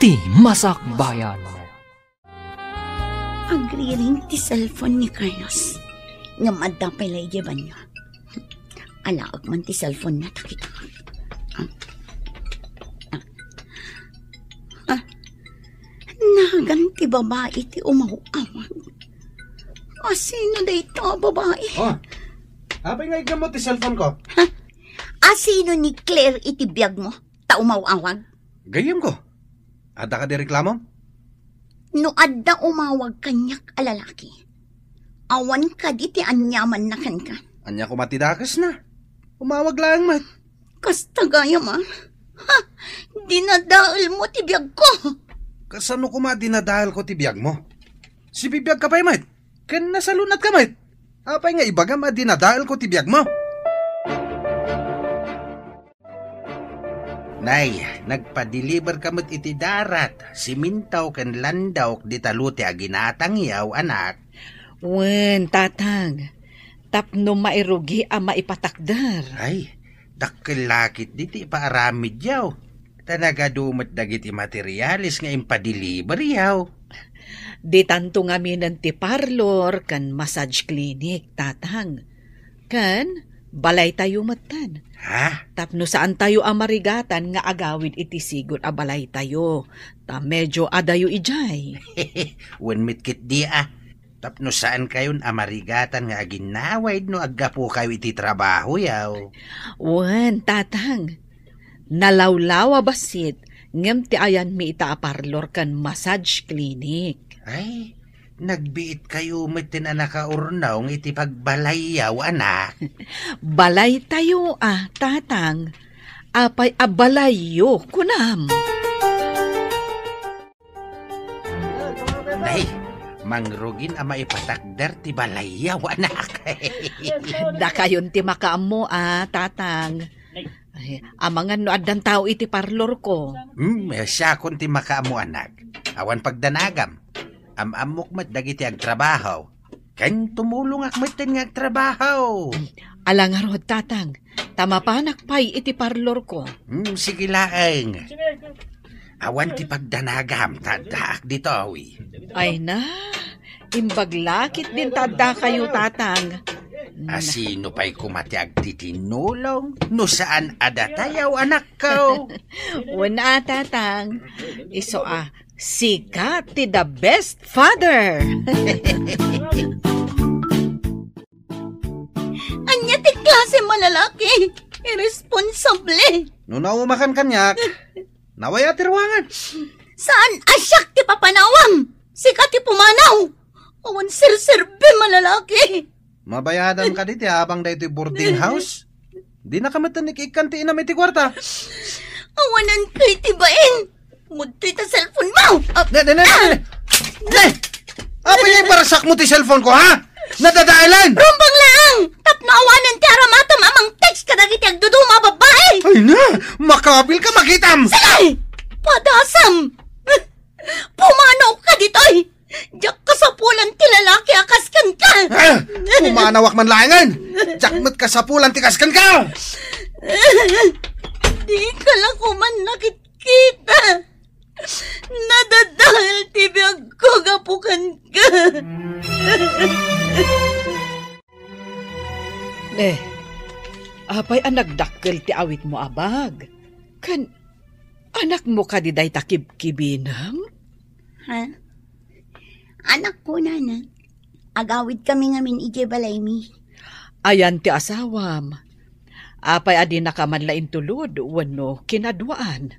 ti Masakbayan. Agriring ti cellphone ni Carlos. Ngem adda pay la idiay banio. Alaek man ti cellphone na, ta kita. Ah. Ah. Ah. Nagan ti babai ti umaw-awag. Asino dayta a babai? Oh, apay nga iggammo ti cellphone ko? Ha? Asino ni Claire iti biagmo? Ta umaw-awag? Gayyemko. Adda kadi reklamom? No adda umawag kaniak a lalaki, awan kadi ti aniamanna kenka? Ania koma ti dakesna? Umawag laeng met. Kasta gayam a. Ha? Dinadaelmo ti biagko. Kasano koma dinadaelko ti biagmo? Sibibiagka pay met? Ken nasalunatka met? Apay nga ibagam a dinadaelko ti biagmo? Nay, nagpadeliverka met iti darat, siminto ken landok dita lote a ginatangyaw, anak. Wen, tatang, tapno mairugi a maipatakder. Ay, dakkel la ketdi ti ipaaramidyaw. Ta nagadu met dagiti materiales nga impadeliveryaw. Ditanto ngaminen ti parlor ken massage clinic, tatang. Ken balaytayo metten. Ha? Tapno saantayo a marigatan nga agawid iti sigud a balaytayo, ta medio adayo idiay. Wen met ketdi a. Tapno saankayon a marigatan nga aginnawid no aggapukayo iti trabahoyaw. Wen, tatang. Nalawlaw a bassit, ngem ti ayanmi ita a parlor ken massage clinic. Ay, nagbiitkayo metten a nakaurnong iti pagbalayyaw, anak. Balaytayo a, tatang. Apay a balayyo, kunam? Nay, mangrugin a maipatakder ti balayyaw, anak. Dakayon ti makaammo a, tatang. Ay, amangan no addan tao iti parlorko. Hmm, siakon ti makaammo, anak. Awan pagdanagam. Am-ammok met dagiti agtrabaho. Ken tumulongak metten nga agtrabaho. Ala ngarud, tatang. Ta mapanak pay iti parlorko. Hmm, sige laeng. Awan ti pagdanagam, ta addaak ditoy. Ay na, imbag la ketdin ta addakayo, tatang. A, sino pay koma ti agtitinnulong no saan a datayaw, anakko? Wen a, tatang. Isu a, sika ti the best father. Ania ti klase a lalaki? Irresponsable. No naumakan kaniak, nawaya ti ruangan. Saan a siak ti papanawam? Sika ti pumanaw. Awan serserbi a lalaki. Mabayadam kadi ti abang daytoy boarding house? Dinaka met ikkan ti inam iti kuarta. Awanan kay ti bain. Mudtoy ta cellphone mo. Ah, Ne, ne, ne, ne, ne. Ne! Apay nga ibarsak mo ti cellphone ko, ha? Nadadaelan! Rumbeng laeng! Tapno awanen ti aramatam a mang-text kadagiti agduduma a babbai! Ay na! Makabil ka, makitam! Sige! Padasam! Pumanaw ka ditoy! Diak kasapulan ti lalaki a kas kenka! Ah! Pumanawak man laengen! Diak met kasapulan ti kas kenka! Di ka la koma nakitkita! Nadadael ti biagko gapu kenka. Ne, apay a nagdakkel ti awitmo a bag? Ken anakmo kadi dayta kibkibinem? Ha? Anakko, nana. Agawidkami ngamin idiay balaymi. Ayan ti asawam. Apay a dinaka man la intulod wenno kinaduaan?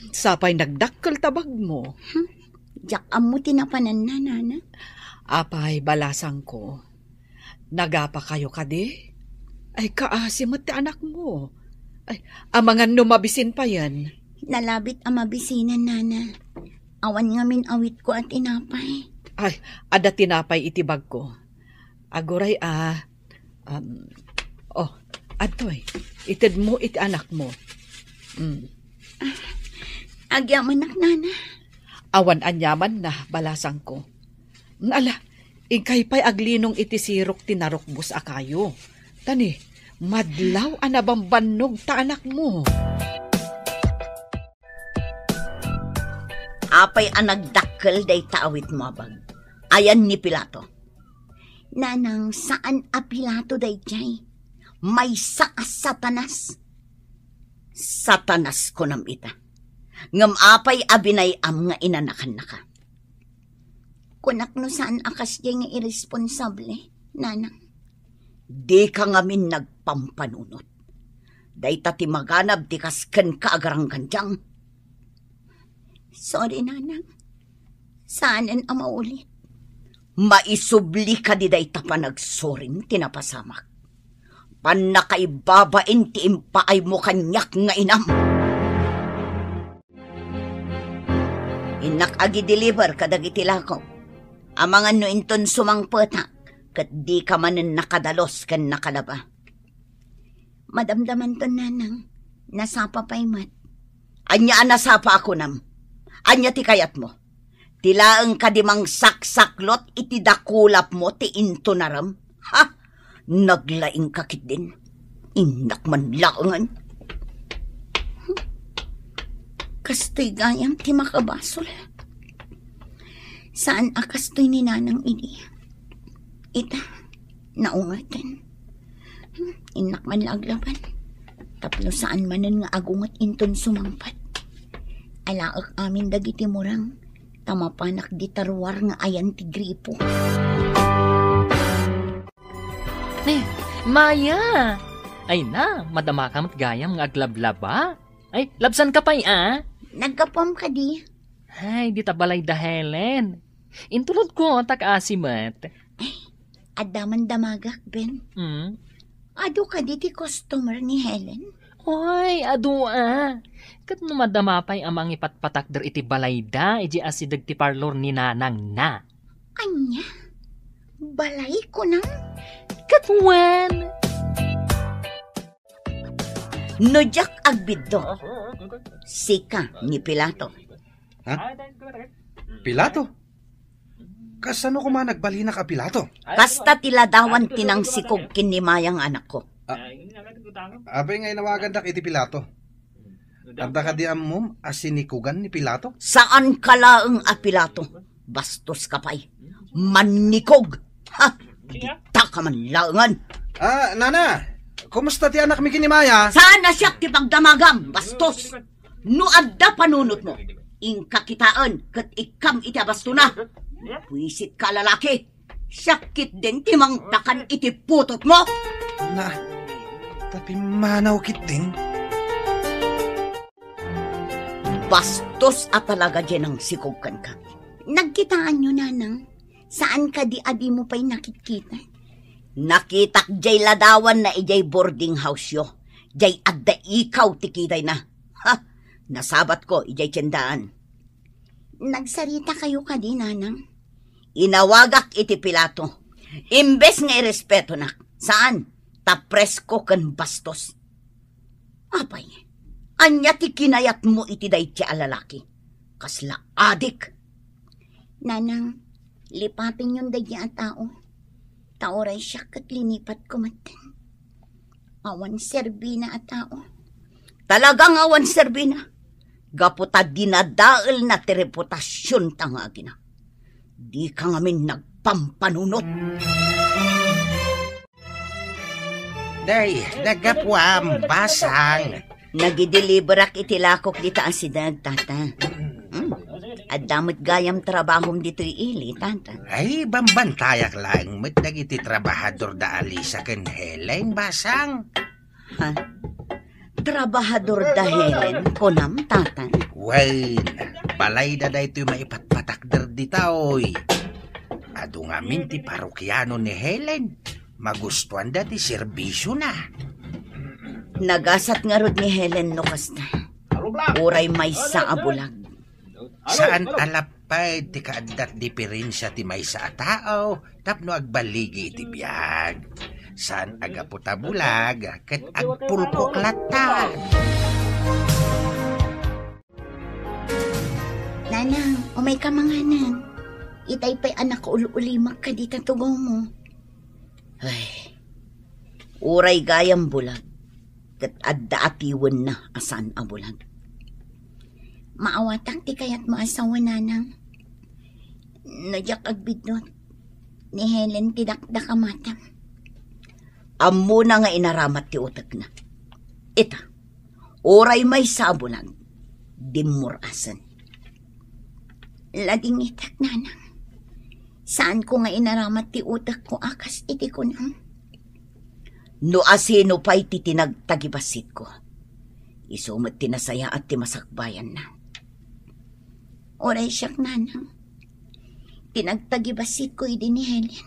Sapay nagdakkel ta bagmo. Hmm, diak ammo ti napananna, nana. Apay, balasangko. Nagapakayo kadi? Ay, kaasi met ti anakmo. Ay, amangan no mabisin payen. Nalabit a mabisinen, nana. Awan ngamin awitko a tinapay. Ay, adda tinapay iti bagko. Aguray a, um, oh, adtoy, itedmo iti anakmo. Mm. Agyamanak, nana. Awan aniamanna, balasangko. Ala, inkay pay aglinong iti sirok ti narukbos a kayo. Tani, madlaw a nabambannog ta anakmo. Apay a nagdakkel dayta awitmo a bag? Ayan ni Pilato. Nanang, saan a Pilato daydiay. Maysa a Satanas. Satanas kunam ita. Ngem apay a binay-am nga inanakannaka? Kunak no saan a kasdiay nga irresponsable, nanang. Dika ngamin nagpampanunot. Dayta ti maganab ti kas kenka a garanggandiang. Sorry, nanang. Saanen a maulit. Maisubli kadi dayta panagsurim ti napasamak. Pannakaibabain ti impaaymo kaniak nga inam. Innak agi-deliver kadagiti lakok. Amangan no inton sumangpetak, ket dika manen nakadalus ken nakalaba. Madamdamanton, nanang. Nasapa pay met. Ania a nasapa a kunam? Ania ti kayatmo? Ti laeng kadi mangsaksaklot iti dakulapmo ti intunarem? Ha? Naglaingka ketdin. Innak man laengen. Kastoy gayam ti makabasol. Saan a kastoy ni nanang idi. Ita, naungaten. Hmm, innak man la aglaban. Tapno saan manen nga agunget inton sumangpet. Alaek amin dagiti murang, ta mapanak dita ruar nga ayan ti gripo. Ne, Maya! Ay na, madamaka met gayam nga aglablaba. Ay, labsanka pay, a? Naggapuam kadi. Ay, dita balay da Helen. Intulodko, ta kaasi met. Ay, adda man damagak, Ben. Hmm? Adu kadi ti customer ni Helen? Oy, adu a. Ket no madama pay a mangipatpatakder iti balayda, idiay asideg ti parlor ni nanangna. Ania? Balay kunam? Ket wen. No diak agbiddo, sika ni Pilato. Ha? Pilato? Kasano koma nagbalinak a Pilato? Kasta ti ladawan ti nangsikog ken ni Maya nga anakko. A-, apay nga inawagandak iti Pilato? Adda kadi ammom a sinikogan ni Pilato? Saanka laeng a Pilato. Bastoska pay. Mannikog. Ha? Ditak ka man laengen. Ah, nana, kumusta ti anakmi ken ni Maya? Saan a siak ti pagdamagam, bastos? No adda panunotmo, inka kitaen ket ikkam iti abastona. Buisitka a lalaki, siak ketdin ti mangpakan iti putotmo. Na, ta pimmanaw ketdin. Bastos a talaga diay nangsikog kenka. Nagkitaanyo, nanang? Saan kadi a dimo pay nakitkita? Nakitak diay ladawanna idiay boarding house-yo. Diay adda ikaw ti kitayna. Ha! Nasabatko idiay tiendaan. Nagsarita kayo kadi, nanang? Inawagak iti pilato. Imbes nga irespetonak, saan? Ta presko ken bastos. Apay, ania ti kinayatmo iti daydi a lalaki? Kasla adik! Nanang, lipatenyon daydi a tao. Ta uray siak ket linipatko metten. Awan serbina a tao. Talagang awan serbina. Gapu ta dinadaelna ti reputasionta nga agina. Dika ngamin nagpampanunot. Day, naggapuam, basang. Nagideliverak iti lakok dita a sideg, tata. Hmm. Adda met gayam trabahom ditoy ili, tata. Ay, bambantayak laeng met dagiti trabahador da Alisa ken Helen, basang. Ha? Trabahador da Helen, kunam, tata? Wen, balayda daytoy maipatpatakder ditoy. Adu ngamin ti parokiano ni Helen. Magustuanda ti serbisiona. Nagasat ngarud ni Helen no kasta. Uray maysa a bulag. Saan a lapped ti kaadda ti diferensia ti maysa a tao tapno agbaligi iti biag. Saan a gapu ta bulag ket agpulkok latta. Nanang, umayka manganen. Itay pay a nakaul-ulimak kadi ta tugawmo. Ay, uray gayam bulag, ket adda atiwenna a saan a bulag. Maawatak ti kayatmo a sawen, nanang. No diak agbiddut, ni Helen ti dakdakamatam. Ammona nga inaramat ti utekna. Ita, uray maysa a bulag, dimmur-asen. Ladingitak, nanang. Saanko nga inaramat ti utekko a kas iti kunam. No asino pay ti tinagtagibasitko, isu met ti nasayaat ti masakbayanna. Uray siak, nanang, tinagtagibasitko idi ni Helen.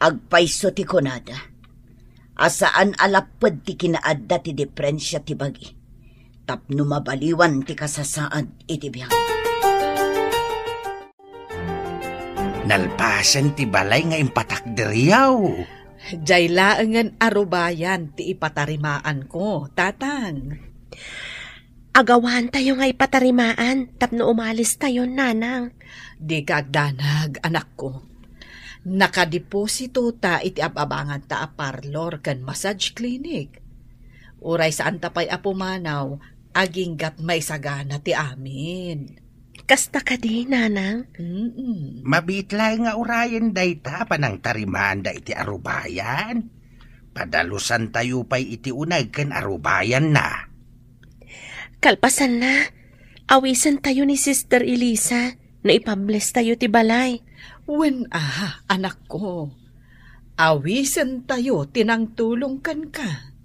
Agpayso ti kunada a saan a lapped ti kinaadda ti diferensia ti bagi tapno mabaliwan ti kasasaad iti biag. Nalpasen ti balay nga impatakderyaw. Diay laengen a rubayan ti ipatarimaanko, tatang. Agawantayo nga ipatarimaan tapno umalistayon, nanang. Dika agdanag, anakko. Nakadeposito ta iti ab-abanganta a parlor ken massage clinic. Uray saanta pay a pumanaw, agingga't maisagana ti amin. Kasta kadi, nanang? Mm-mm. Mabiit laeng nga urayen dayta a panangtarimaanda iti arubayan. Padalusantayo pay iti uneg ken arubayanna. Kalpasanna, awisentayo ni Sister Elisa no ipablestayo ti balay. Wen a, anakko. Awisentayo ti nangtulong kenka.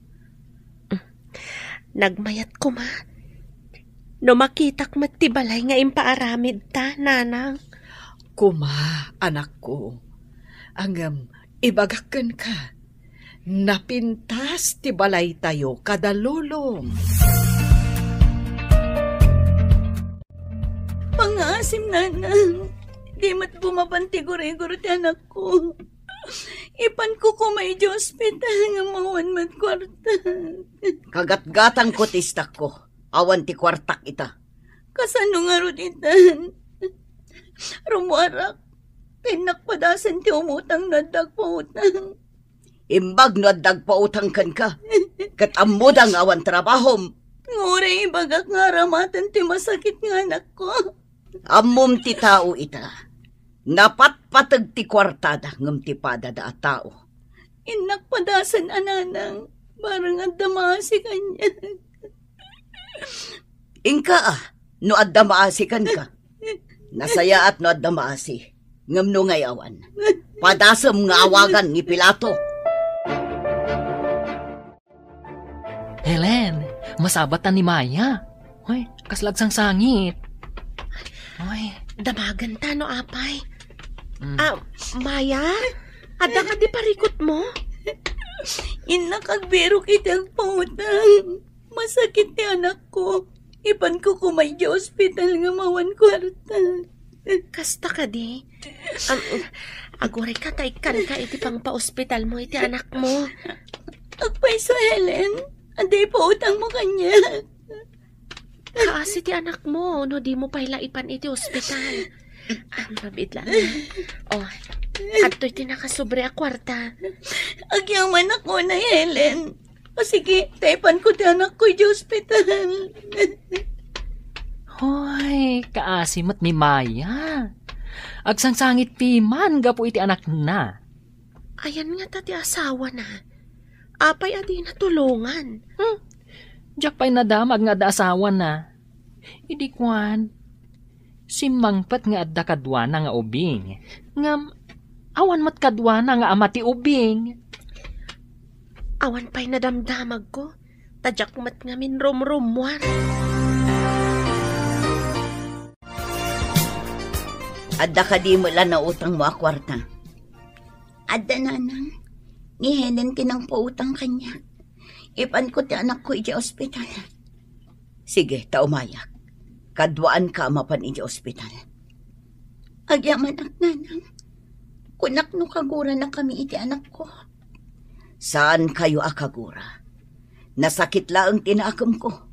Nagmayat koma no makitak met ti balay nga impaaramidta, nanang. Koma, anakko. Ngem, ibagak kenka, napintas ti balaytayo kada lulong. Pangngaasim, nanang. Di met bumaban ti gurigor ti anakko. Ipanko koma idiay ospital ngem awan met kuarta. Kagatgatangko ti istakko. Awan ti kuartak ita. Kasano ngarud itan? Rummuarak. Innak padasen ti umutang no adda agpautang. Imbag no adda agpautang kenka. Ket ammoda nga awan trabahom. Ngem uray ibagak nga aramaten ti masakit nga anakko. Ammom ti tao ita. Napatpateg ti kuartada ngem ti padada a tao. Innak padasen a nanang, bareng adda maasi kaniak. Inka, a, no adda maasi kenka. Nasayaat no adda maasi, ngem no ngay-awan, padasem nga awagan ni Pilato. Helen, masabat ta ni Maya. Hoy, kasla agsangsangit. Hoy. Damagen ta no apay. Mm. Ah, Maya? Adda kadi parikutmo? Innak agbirok iti agpautang. Masakit ti anakko. Ipanko koma idiay ospital ngem awan kuarta. Kasta kadi? Am, aguray ka ta ikkanka iti pangpaospitalmo iti anakmo. Agpayso, Helen. Adda ipautangmo kaniak. Kaasi ti anakmo no dimo pay la ipan iti ospital. Ang mabidla na. Oh, adtoy ti nakasobre a kuarta. Agyamanak unay, Helen. O sige, ta ipanko ti anakko idiay ospital. Hoy, kaasi met ni Maya. Agsangsangit piman gapu iti anakna. Ayan ngata ti asawana. Apay a dina tulongan? Hmm. Diak pay nadamag nga adda asawana. Idi kuan, simmangpet nga adda kaduana nga ubing. Ngem, awan met kaduana nga ama ti ubing. Awan pay nadamdamagko, ta diak met ngamin rumrummuar. Adda kadi met la nautangmo a kuarta? Adda, nanang. Ni Helen ti nangpautang kaniak. Ipanko ti anakko idiay ospital. Sige, ta umayak. Kaduaanka a mapan idiay ospital. Agyamanak, nanang. Kunak no kaguranakami iti anakko. Saankayo a kagura. Nasakit laeng ti nakemko.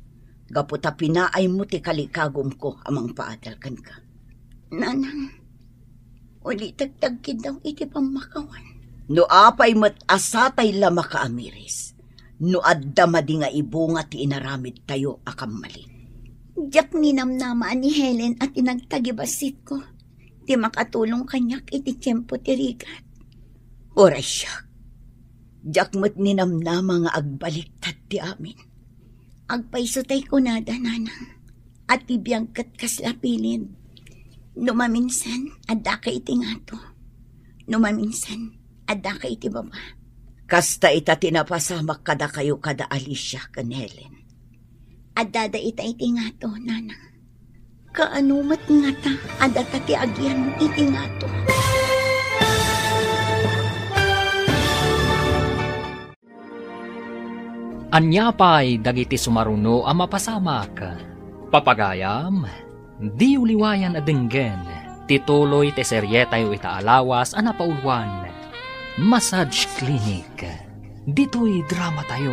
Gapu ta pinaaymo ti kalikagumko a mangpaadal kenka. Nanang, ulitek ti agkiddaw iti pammakawan. No apay met a satay la makaamiris, no adda madi nga ibunga ti inaramidtayo a kammalin. Diak ninamnama a ni Helen a ti nagtagibassitko ti makatulong kaniak iti tiempo ti rigat. Uray siak, diak met ninamnama nga agbaliktad ti amin. Agpayso tay kunada, nanang, a ti biag ket kasla pilin. No maminsan, addaka iti ngato. No maminsan, addaka iti baba. Kasta ita ti napasamak kadakayo kada Alicia ken Helen. Addada ita iti ngato, nanang. Kaano met ngata a data ti agian iti ngato? Ania pay dagiti sumaruno a mapasamak? Papagayam, diyo liwayan a denggen ti tuloy ti serietayo ita a lawas a napauluan, Massage Clinic. Ditoy dramatayo,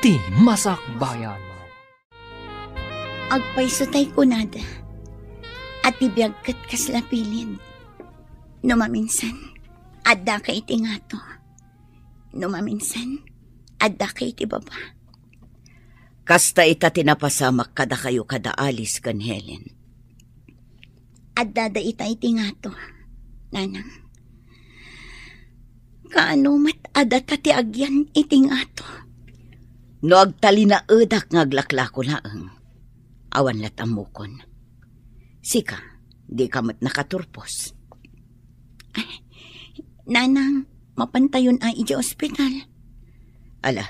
ti Masakbayan. Agpayso tay kunada, a ti biag ket kasla pilin. No maminsan, addaka iti ngato. No maminsan, addaka iti baba. Kasta ita ti napasamak kadakayo kada Alice ken Helen. Addada ita iti ngato, nanang. Kaano met a data ti agian iti ngato? No agtalinaedak nga aglaklako laeng, awan lat ammokon. Sika, dika met nakaturpos. Ay, nanang, mapantayon a idiay ospital. Ala,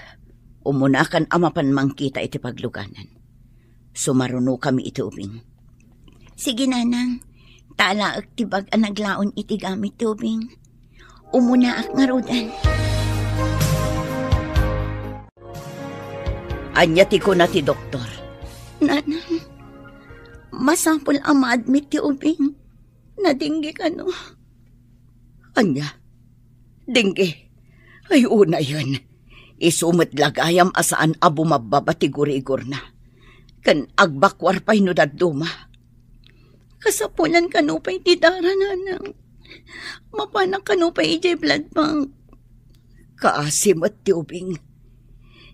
umunakan a mapan mangkita iti pagluganan. Sumarunokami iti ubing. Sige, nanang. Ta alaek ti bag a naglaon iti gamit ti ubing. Umunaak ngaruden. Ania ti kuna ti doktor? Nanang, masapul a ma-admit ti ubing. Nadengge kano? Ania? Dengue? Ay, unayen. Isu met la gayam a saan a bumabbaba ti gurigorna. Ken agbakuar pay no dadduma. Kasapulan kano pay ti dara, nanang. Mapanak kano pay idiay blood bank. Kaasi met ti ubing.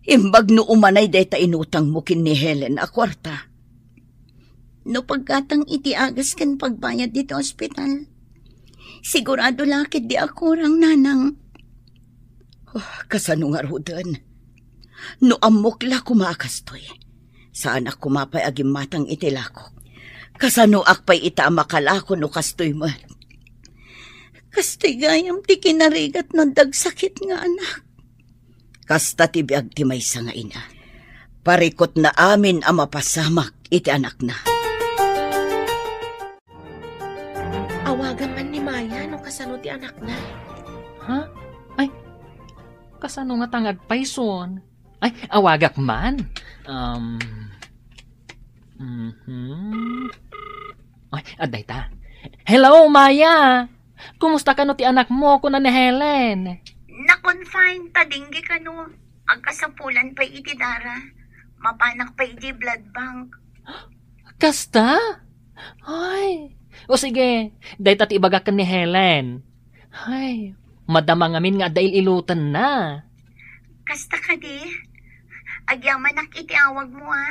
Imbag no umanay dayta inutangmo ken ni Helen a kuarta. No paggatang iti agas ken pagbayad ditoy ospital, Sigurado la ketdi a kurang, nanang. Oh, kasano ngaruden? No ammok la koma a kastoy, saanak koma pay a gimmatang iti lakok. Kasanoak pay ita a makalako no kastoy met? Kastoy gayam ti kinarigat no adda agsakit nga anak. Kasta ti biag ti maysa nga ina. Parikutna amin a mapasamak iti anakna. Awagan man ni Maya no kasano ti anakna. Ha? Ay, kasano nga ta nga agpayson? Ay, awagak man. Um, mhm. Ay, adda ita. Hello, Maya! Kumusta kano ti anakmo, kuna ni Helen? Na-confine ta dengue kano. Agkasapulan pay iti dara. Mapanak pay iti blood bank. Kasta? Ay, o sige, dayta ti ibagak ken ni Helen. Ay, madama ngamin nga adda il-ilotenna. Kasta kadi? Agyamanak iti awagmo, a.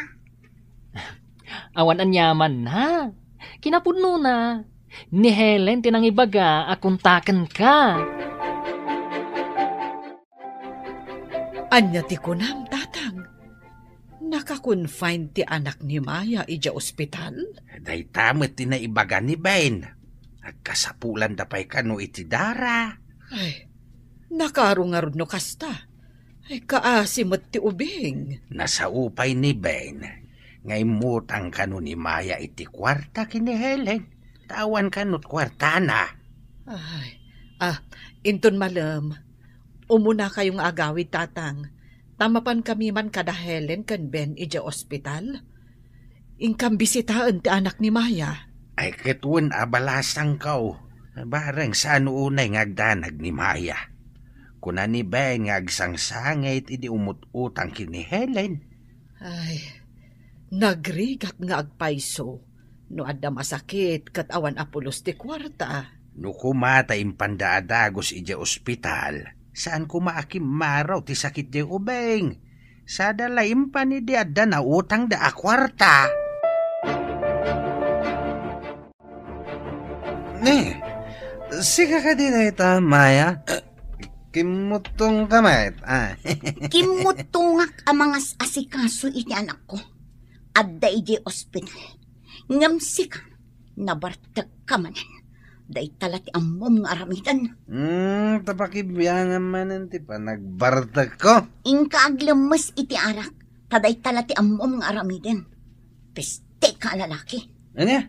Awan aniamanna. Kinapudnona, ni Helen ti nangibaga a kontakenka. Ania ti kunam, Tatang? Naka-confine ti anak ni Maya idiay ospital? Dayta met ti naibaga ni Ben. Agkasapulanda pay kano iti dara. Ay, nakaro ngarud no kasta. Ay, kaasi met ti ubing. Nasao pay ni Ben nga immutang kano ni Maya iti kuarta ken ni Helen. Ta awan kano ti kuartana. Ay, ah, inton malem, umunakayo nga agawid, Tatang, ta mapankami man kada Helen ken Ben idiay ospital. Inkam bisitaen ti anak ni Maya. Ay, ket wen a balasangko. Bareng saan unay nga agdanag ni Maya. Kuna ni Ben nga agsangsangit idi umut-utang ken ni Helen. Ay, nagrigat nga agpayso no adda masakit ket awan a pulos ti kuarta. No koma ta impanda a dagus idiay ospital, saan koma a kimmaraw ti sakit diay ubing. Sada la impan idi adda nautangda a kuarta. Ne, sika kadi dayta, Maya? Kimmuttongka met, a. Kimmuttongak a mangas-asikaso iti anakko. Adda idiay ospital. Ngem sika, nabartekka manen. Dayta la ti ammom nga aramiden. Hmm, ta pakibiangam manen ti panagbartekko. Inka aglemmes iti arak, ta dayta la ti ammom nga aramiden. Pesteka a lalaki. Ania?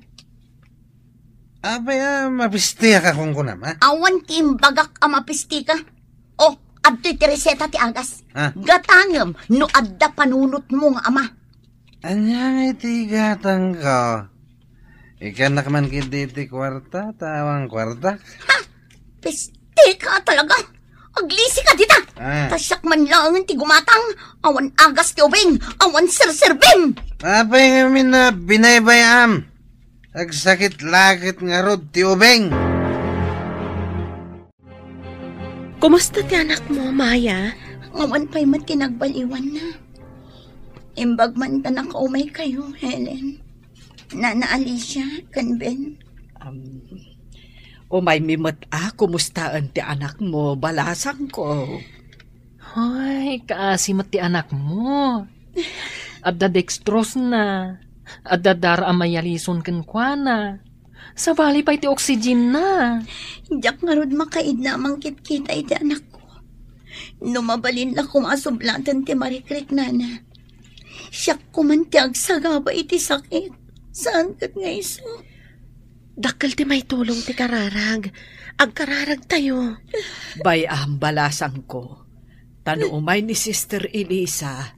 Apay a mapistiak a kunkunam, a? Awan ti imbagak a mapisteka. O, adtoy ti reseta ti agas. A? Gatangem no adda panunotmo nga ama. Ania ngay ti igatangko? Ikkannak man ketdi ti kuarta, ta awan kuartak. Ha? Pesteka talaga! Aglisika dita! A. Ta siak man laengen ti gumatang, awan agas ti ubing, awan serserbim! Apay ngamin a binaybay-am? Agsakit la ket ngarud ti ubing. Kumusta ti anakmo, Maya? Awan pay met ti nagbaliwanna. Imbag man ta nakaumaykayo, Helen. Nana Alicia, ken Ben. Um, umaymi met a kumustaen ti anakmo, balasangko. Ay, kaasi met ti anakmo. Adda dextrose na. Adda dara a mayalison kenkuana. Sabali pay ti oxygen na. Diak ngarud makaidna a mangkitkita iti anakko. No mabalin la koma a sublaten ti marikriknana. Siak koman ti agsagaba iti sakit. Saan ket nga isu? Dakkel ti maitulong ti kararag. Agkararagtayo. Bay-am, balasangko. Ta no umay ni Sister Elisa,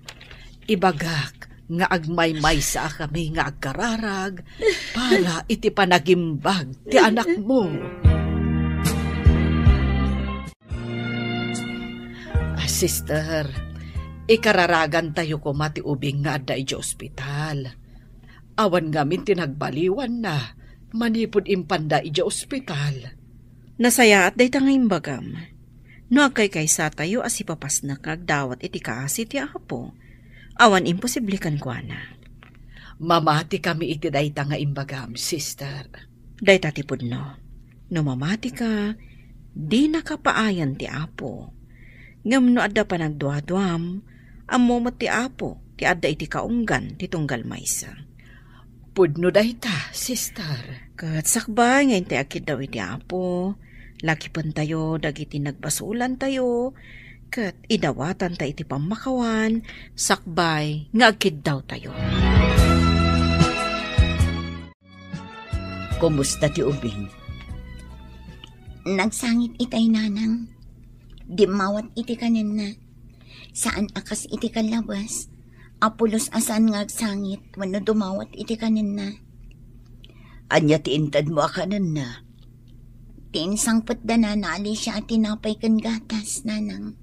ibagak nga agmaymaysa a kami nga agkararag para iti panagimbag ti anakmo. Ah, sister, ikararagantayo koma ti ubing nga adda idiay ospital. Awan ngamin ti nagbaliwanna manipud impanda idiay ospital. Nasayaat dayta nga imbagam. No agkaykaysatayo a sipapasnak nga agdawat iti kaasi ti Apo, awan imposible kenkuana. Mamati kami iti dayta nga imbagam, sister. Dayta ti pudno. No mamatika, dinaka paayan ti Apo. Ngem no adda panagduaduam, ammo met ti Apo ti adda iti kaunggan ti tunggal maysa. Pudno dayta, sister. Ket sakbay nga intay agkiddaw iti Apo, lakipentayo dagiti nagbasolantayo, ket idawatanta iti pammakawan, sakbay nga agkiddawtayo. Kumusta ti ubing? Nagsangit itay, nanang. Dimmawat iti kanenna. Saan a kas iti kallabas. A pulos a saan nga agsangit wenno dumawat iti kanenna. Ania ti intedmo a kanenna? Ti insangpet da nana Alicia a tinapay ken gatas, nanang.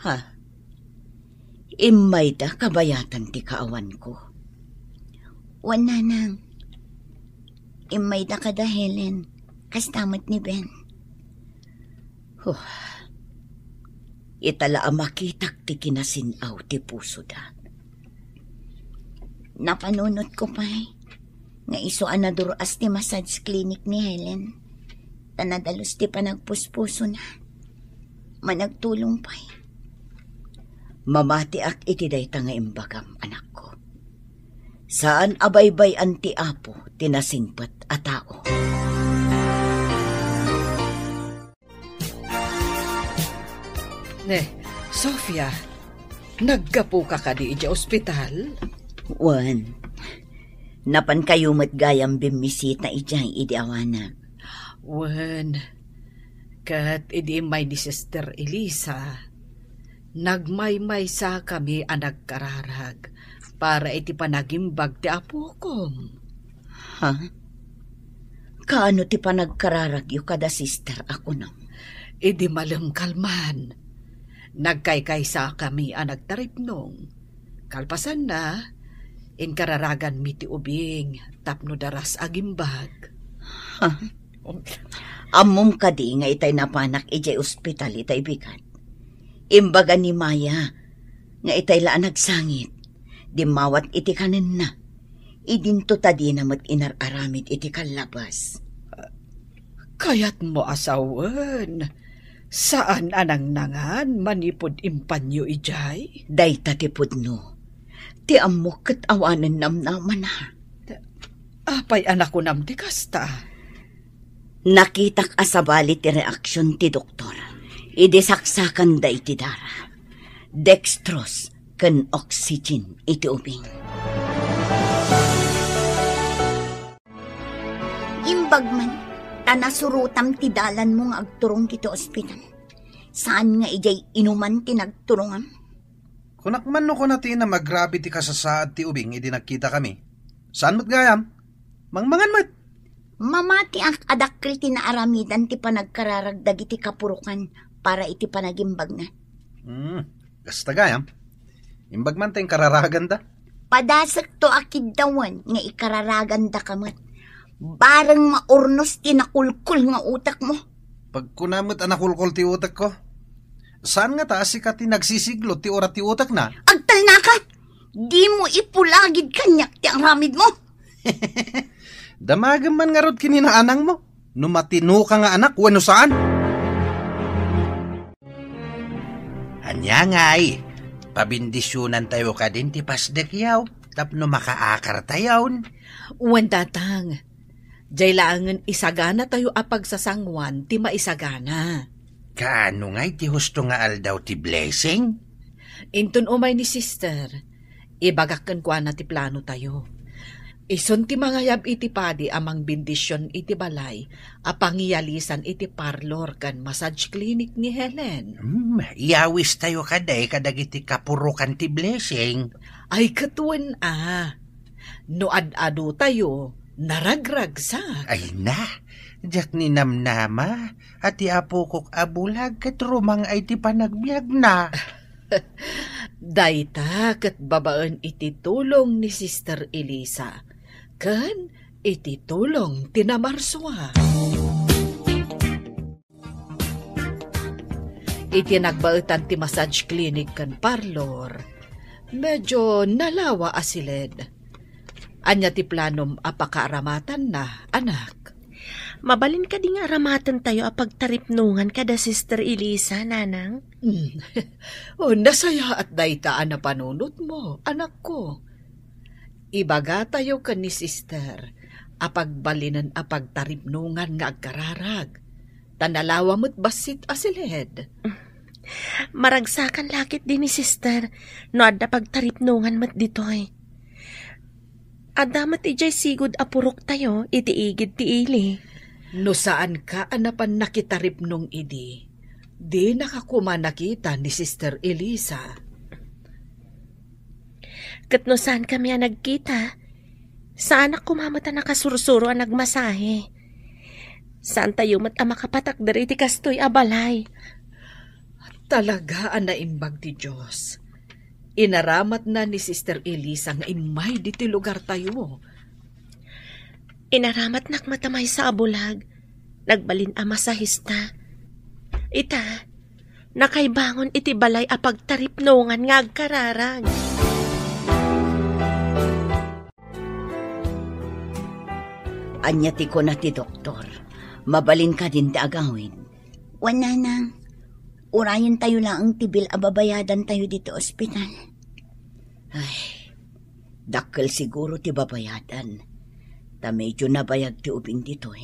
Ha? Immayda kabayatan ti kaawanko. Wen, nanang. Immayda kada Helen, kasta met ni Ben. Huh. Ita la a makitak ti kinasin-aw ti pusoda. Napanunotko pay nga isu a nadur-as ti massage clinic ni Helen, ta nadalus ti panagpuspusona. Managtulong pay. Mamatiak iti dayta nga imbagam, anakko. Saan a baybay-an ti Apo ti nasingpet a tao. Ne, Sofia, naggapuka kadi idiay ospital? Wen, napankayo met gayam bimmisita idiay idi awanak. Wen, ket idi immay ni Sister Elisa, nagmaymaysa kami a nagkararag para iti panagimbag ti apokom. Ha? Kaano ti panagkararagyo kada sister a kunam? Idi malem kalman, nagkaykaysa kami a nagtaripnong. Kalpasanna, inkararaganmi ti ubing tapno daras agimbag. Ha? Ammom kadi nga itay napanak idiay ospital itay bigat? Imbaga ni Maya nga itay la a nagsangit, dimmawat iti kanenna. Idinto ta dina met inar-aramid iti kallabas. Kayatmo a sawen, saan a nangnangan manipud impanyo idiay? Dayta ti pudno. Ti ammok ket awanen namnamana. Apay a nakunam ti kasta? Nakitak a sabali ti reaksion ti doktor idi saksakanda iti dara, dextrose ken oxygen iti ubing. Imbag man, ta nasurotam ti dalanmo nga agturong ditoy ospital. Saan nga idiay inuman ti nagturongam? Kunak man no kuna ti inagrabe ti kasasaad ti ubing idi nagkitakami. Saan met gayam? Mangmangan met. Mamatiak a dakkel ti naaramidan ti panagkararag dagiti kapurokan para iti panagimbagna. Hmm, kasta gayam. Imbag man ta inkararaganda. Padasekto a kiddawen nga ikararagandaka met. Bareng maurnos ti nakulkol nga utekmo. Pagkuna met a nakulkol ti utekko. Saan ngata a sika ti nagsisiglo ti urat ti utekna? Agtalnaka! Dimo ipulagid kaniak ti aramidmo. Damagem man ngarud ken ni nanangmo, no matinoka nga anak wenno saan. Ania ngay, pabindisionantayo kadin ti pasdekyo tapno makaakartayon. Wen, Tatang, diay laengen isaganatayo a pagsasanguan ti maisagana. Kaano ngay ti husto nga aldaw ti blessing? Inton umay ni Sister, ibagak kenkuana ti planotayo. Isun ti mangayab iti padi a mangbendision iti balay a pangiyalisan iti parlor ken massage clinic ni Helen. Hmm, iyawistayo kadi kadagiti kapurokan ti blessing. Ay, ket wen a. No ad-adutayo, naragragsak. Ay na, diak ninamnama a ti apokok a bulag ket rumang-ay ti panagbiagna. Dayta ket babaen iti tulong ni Sister Elisa ken iti tulong ti namarsua. Iti nagbaetan ti massage clinic ken parlor, medyo nalawa a siled. Ania ti planom a pakaaramatanna, anak? Mabalin kadi nga aramatentayo a pagtaripnongan kada Sister Elisa, Nanang? Hmm. O, nasayaat dayta a napanunotmo, anakko. Ibagatayo ken ni Sister a pagbalinen a pagtaripnongan nga agkararag, ta nalawa met bassit a siled. Maragsakan la ketdi ni Sister no adda pagtaripnongan met ditoy. Adda met idiay sigud a puroktayo iti igid ti ili. No saanka a napan nakitaripnong idi, dinaka koma nakita ni Sister Elisa. Ket no saankami a nagkita, saanak koma met a nakasursuro a nagmasahe. Saantayo met a makapatakder iti kastoy a balay. Talaga a naimbag ti Dios. Inaramatna ni Sister Elisa nga immay ditoy lugartayo. Inaramatnak met a maysa a bulag. Nagbalin a masahista. Ita, nakaibangon iti balay a pagtaripnongan nga agkararag. Ania ti kuna ti doktor? Mabalin kadin ti agawid? Wen, Nanang. Urayentayo laeng ti bill a babayadantayo ditoy ospital. Ay, dakkel siguro ti babayadan. Ta medyo nabayag ti ubing ditoy.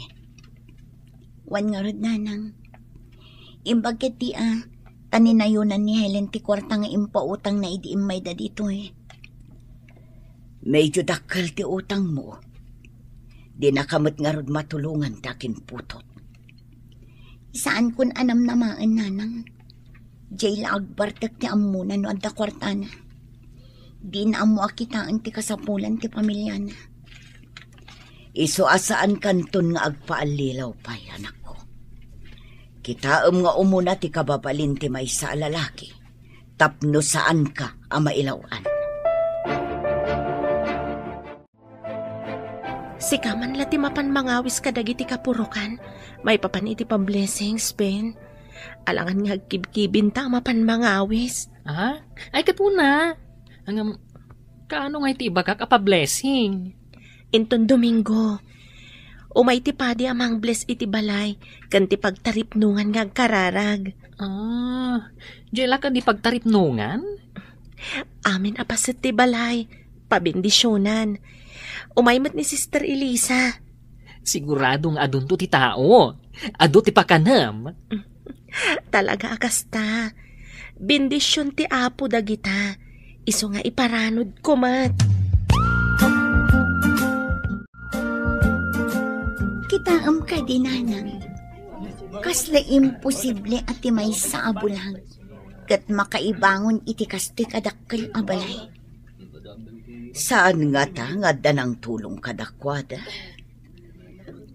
Wen ngarud, Nanang. Imbag ketdi a, ta ninayonan ni Helen ti kuarta nga impautangna idi immayda ditoy. Medyo dakkel ti utangmo. Dinaka met ngarud matulongan ti akinputot. Saankon a namnamaen, Nanang. Diay la agbartek ti ammona no adda kuartana. Dina ammo a kitaen ti kasapulan ti pamiliana. Isu a saankanton nga agpaallilaw pay, anakko. Kitaem nga umuna ti kababalin ti maysa a lalaki tapno saanka a mailaw-an. Sika man la ti mapan mangawis kadagiti kapurokan maipapan iti pa-blessings, Ben. Alangan nga agkibkibinta a mapan mangawis. Ah? Ay, ket una. Ngem, kaano nga iti ibagak a pa-blessing? Inton Domingo, umay ti padi a mang-bless iti balay ken ti pagtaripnongan nga agkararag. Ah, diay la kadi pagtaripnongan? Amin a paset ti balay, pabendisionan. Umay met ni Sister Elisa. Sigurado nga adunto ti tao. Adu ti pakanem. Talaga a kasta. Bendision ti Apo dagita. Isu nga iparanodko met. Kitaem kadi, Nanang, kasla imposible a ti maysa a bulag ket makaibangon iti kastoy kadakkel a balay. Saan ngata nga adda nangtulong kadakuada?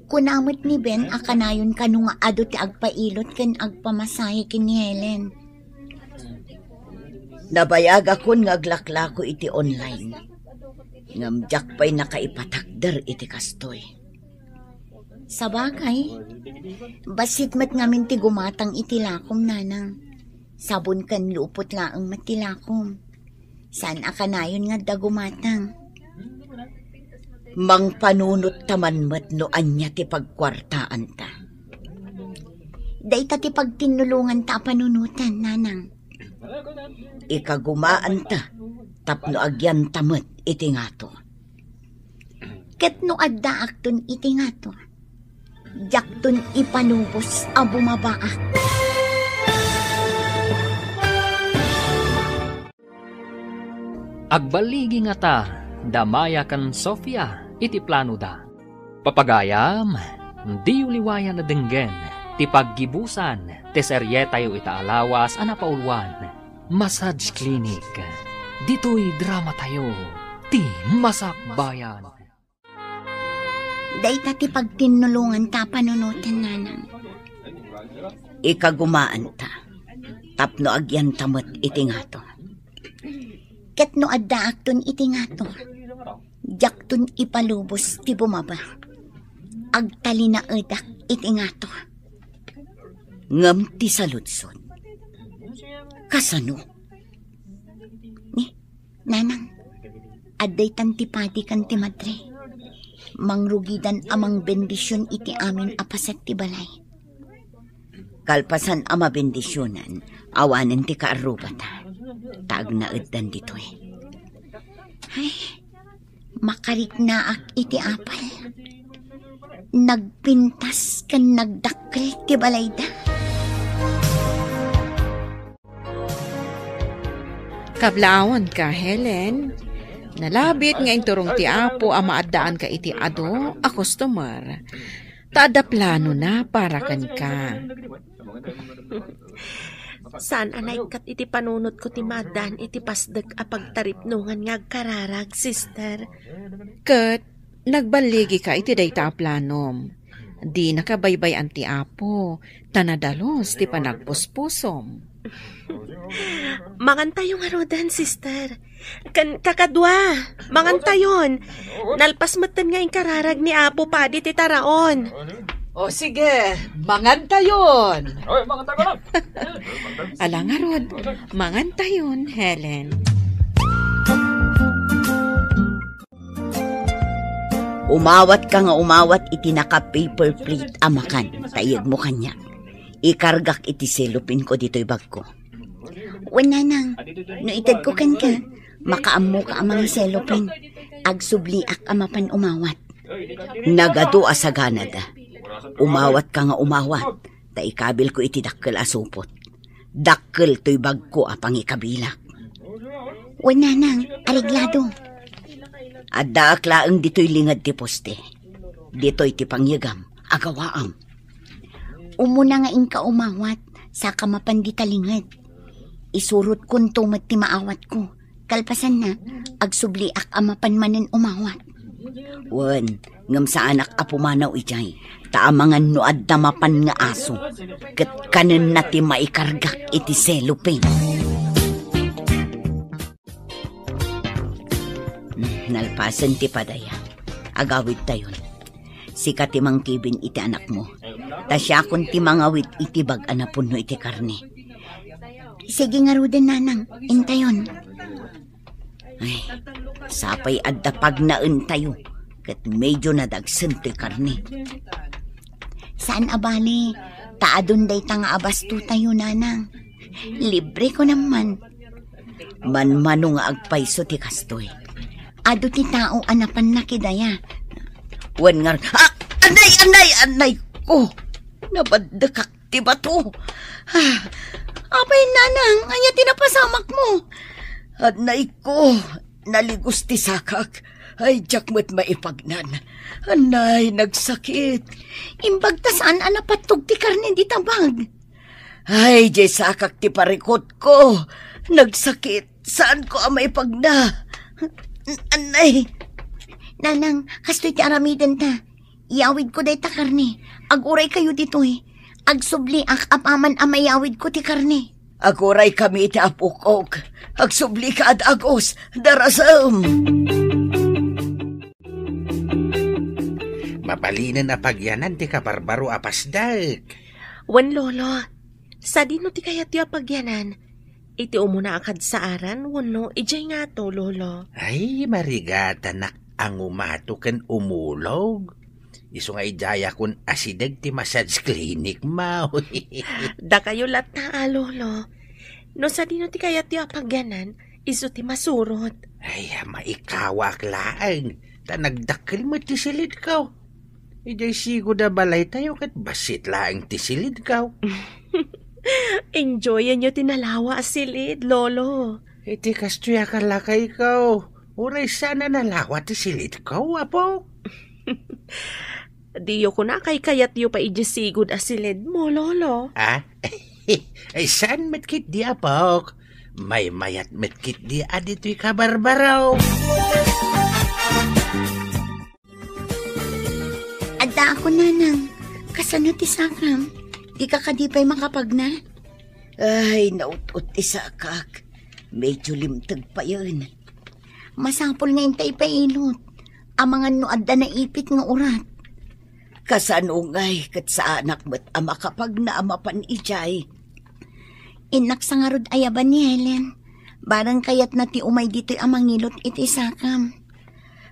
Kuna met ni Ben a kanayon kano nga adu ti agpailot ken agpamasahe ken ni Helen. Nabayagakon nga aglaklako iti online. Ngem diak pay nakaipatakder iti kastoy. Sabagay, bassit met ngamin ti gumatang iti lakom, Nanang. Sabon ken lupot laeng met ti lakom. Saan a kanayon nga adda gumatang. Mangpanunot ta man met no ania ti pagkuartaanta. Dayta ti pagtinnulonganta a panunoten, Nanang. Ikagumaanta tapno agyanta met iti ngato. Ket no addaakton iti ngato, diakton ipalubos a bumabaak. Agballigi ngata da Maya ken Sofia iti planoda. Papagayam, diyo liwayan a denggen ti paggibusan ti serietayo ita a lawas a napauluan, Massage Clinic. Ditoy dramatayo, ti Masakbayan. Dayta ti pagtinnulonganta a panunoten, Nanang. Ikagumaanta tapno agyanta met iti ngato. Ket no addaakton iti ngato, diakton ipalubos ti bumaba. Agtalinaedak iti ngato. Ngem ti saludsod, kasano? Ni, Nanang, adda itan ti padi ken ti madre. Mangrugidan a mangbendision iti amin a paset ti balay. Kalpasan a mabendisionan, awanen ti kaarrubata. Ta agnaeddan ditoy. Ay, makariknaak iti apal. Nagpintas ken nagdakkel ti balayda. Kablaawanka, Helen. Nalabit nga inturong ti Apo a maaddaanka iti adu a customer. Ta adda planona para kenka. Saan a naikkat iti panunotko ti maaddaan iti pasdek a pagtaripnongan nga agkararag, sister. Ket nagballigika iti dayta a planom. Dinaka baybay-an ti Apo, ta nadalus ti panagpuspusom. Mangantayo ngaruden, sister. Ken kakadua, mangantayon. Nalpas metten nga inkararag ni Apo Padi ti taraon. O sige, mangantayon. Ala ngarud, mangantayon, Helen. Umawatka nga umawat iti naka-paper plate a makan, ta iyegmo kaniak. Ikargak iti selopinko ditoy bagko. Wen, nanang, no itedko kenka, makaammoka a mangiselopin. Agsubliak a mapan umawat. Nagadu a saganada. Umawatka nga umawat, ta ikabilko iti dakkel a supot. Dakkel toy bagko a pangikabilak. Wen, nanang, areglado. Addaak laeng ditoy linged ti poste. Ditoy ti pangyegam, agawaam. Umuna nga inka umawat, saka mapan dita linged. Isurotkonto met ti maawatko. Kalpasanna, agsubliak a mapan manen umawat. Wen, ngem saanak a pumanaw idiay, ta amangan no adda mapan nga aso, ket kanenna ti maikargak iti selopin. Hmm, nalpasen ti padaya. Agawidtayon. Sika ti mangkibin iti anakmo. Ta siakon ti mangawid iti bag a napunno iti karne. Sige ngaruden, nanang, intayon. Ay, sapay adda pagnaentayo, ket medyo nadagsen toy karne. Saan a bale, ta adun dayta nga abastotayo, nanang. Libre ko naman. Manmano nga agpayso ti kastoy. Adu ti tao a napanna kidaya. Wen ngar-, ah, anay, anay, anay ko! Nabaddekak ti bato. Ah, apay, nanang, ania ti napasamakmo? Anay ko, naligos ti sakak. Ay, diak met maipagnan. Anay, nagsakit. Imbag ta saan a napattog ti karne dita bag. Ay, diay sakak ti parikutko. Nagsakit. Saanko a maipagna. Anay. Nanang, kastoy ti aramidenta. Iyawidko dayta karne. Aguray kayo ditoy. Agsubliak apaman a mayawidko ti karne. Aguray kami iti apokok. Agsublika a dagus. Darasem. Mabalinen a pagyanan ti kabarbaro a pasdek. Wen, Lolo, sadino ti kayatyo a pagyanan? Iti umuna a kadsaaran wenno idiay ngato, Lolo? Ay, marigatanak a ngumato ken umulog. Isu nga idiayakon asideg ti massage clinic, maw. Dakayo latta a, Lolo. No sadino ti kayatyo a pagyanan, isu ti masurot. Ay, maikawak laeng. Ta nagdakkel met ti silidko. Idiay sigud a balaytayo ket bassit laeng ti silidko. Enjoyanyo ti nalawa a silid, Lolo. Iti kastoy a kalakayko, uray saan a nalawa ti silidko, apo. Diyo kuna kaykayatyo pay idiay sigud a silidmo, Lolo. Ah? Ay, saan met ketdi, apok? Maymayat met ketdi a ditoy kabarbaro. Addaakon, nanang. Kasano ti sakam? Dika kadi pay makapagna? Ay, naut-ot ti sakak. Medyo limteg payen. Masapul nga inta ipailot. Amangan no adda naipit nga urat. Kasano ngay ket saanak met a makapagna a mapan idiay? Innak sa ngarud ayaban ni Helen. Barang kayatna ti umay ditoy a mangilot iti sakam.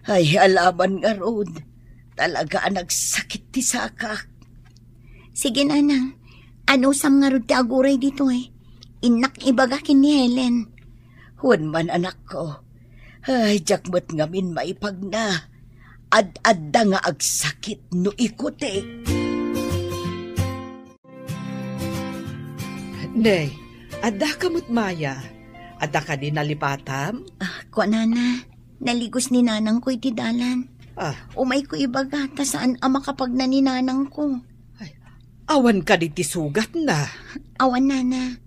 Ay, alaman ngarud. Talaga a nagsakit ti sakak. Sige, nanang. Anusam ngarud ti aguray ditoy? Innak ibaga ken ni Helen. Wen man, anakko. Ay, diak met ngamin maipagna. Ad-adda nga agsakit no ikutik. Nay, adda ka met, Maya? Adda kadi nalipatam? Ah, kuanana, naligos ni nanangko iti dalan. Ah. Umayko ibaga ta saan a makapagna ni nanangko. Ay, awan kadi ti sugatna? Awan, nana.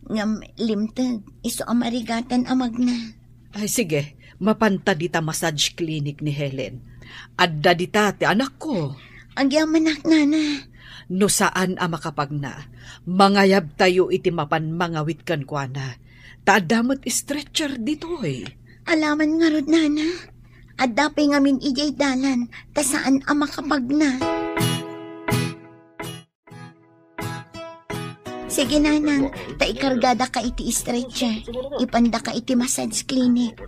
Ngem limteg, isu a marigatan a magna. Ay, sige, mapanta dita massage clinic ni Helen. Adda dita ti anakko. Agyamanak, nana. No saan a makapagna, mangayabtayo iti mapan mangawit kenkuana. Ta adda met stretcher ditoy. Alaman ngarud, nana. Adda pay ngamin idiay dalan, ta saan a makapagna. Sige, nanang, ta ikargadaka iti stretcher. Ipandaka iti massage clinic.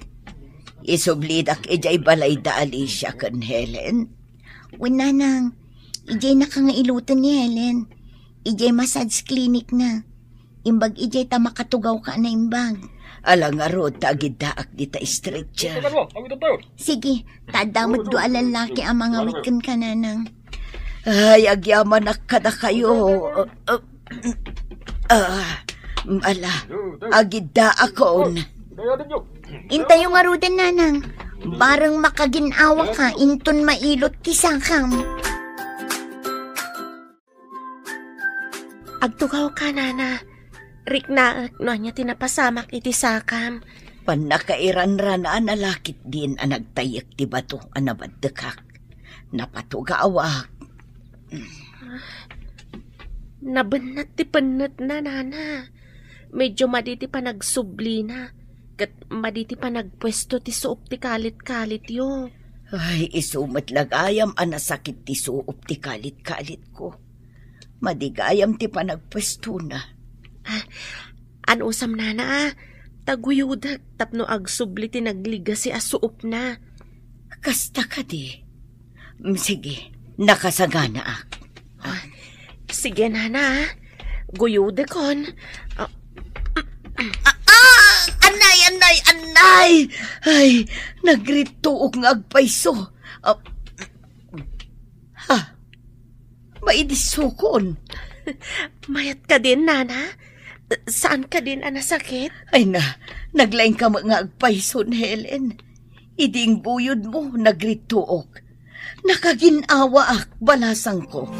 Isublidak idiay balay da Alicia ken Helen. Wen, nanang, idiay naka nga iloten ni Helen. Idiay massage clinic na. Imbag idiay ta makatugawka a naimbag. Ala ngarud ta agiddaak dita stretcher. Sige, ta adda met dua a lallaki a mangawit kenka, nanang. Ay, agyamanak kadakayo. Ah, ah, ala, agiddaakon. Intayo ngaruden, nanang. Bareng makagin-awaka, inton mailot ti sakam. Agtugawka, nana. Riknaek no ania ti napasamak iti sakam. Pannakairanrana a nalakit din a nagtayyek ti bato a nabaddekak. Napatugawak. Nabennat ti pennetna, nana. Medyo madi ti panagsublina, ket madi ti panagpuesto ti suop ti kalit-kalityo. Ay, isu met la gayam a nasakit ti suop ti kalit-kalitko. Madi gayam ti panagpuestona. Ah, anusam, nana, ah. Ta guyodek tapno agsubli ti nagligasi a suopna. Kasta kadi? Mm, sige, nakasaganaak. Ah, sige, nana, ah. Guyodekon. Ah, ah, ah, anay, anay, anay! Ay, nagrittuok nga agpayso. Ah, ha? Maidissukon. Mayat kadin, nana? Saan kadin a nasakit? Ay na, naglaing ka nga agpayson, Helen. Idi ingbuyodmo, nagrittuok. Nakagin-awaak, balasangko.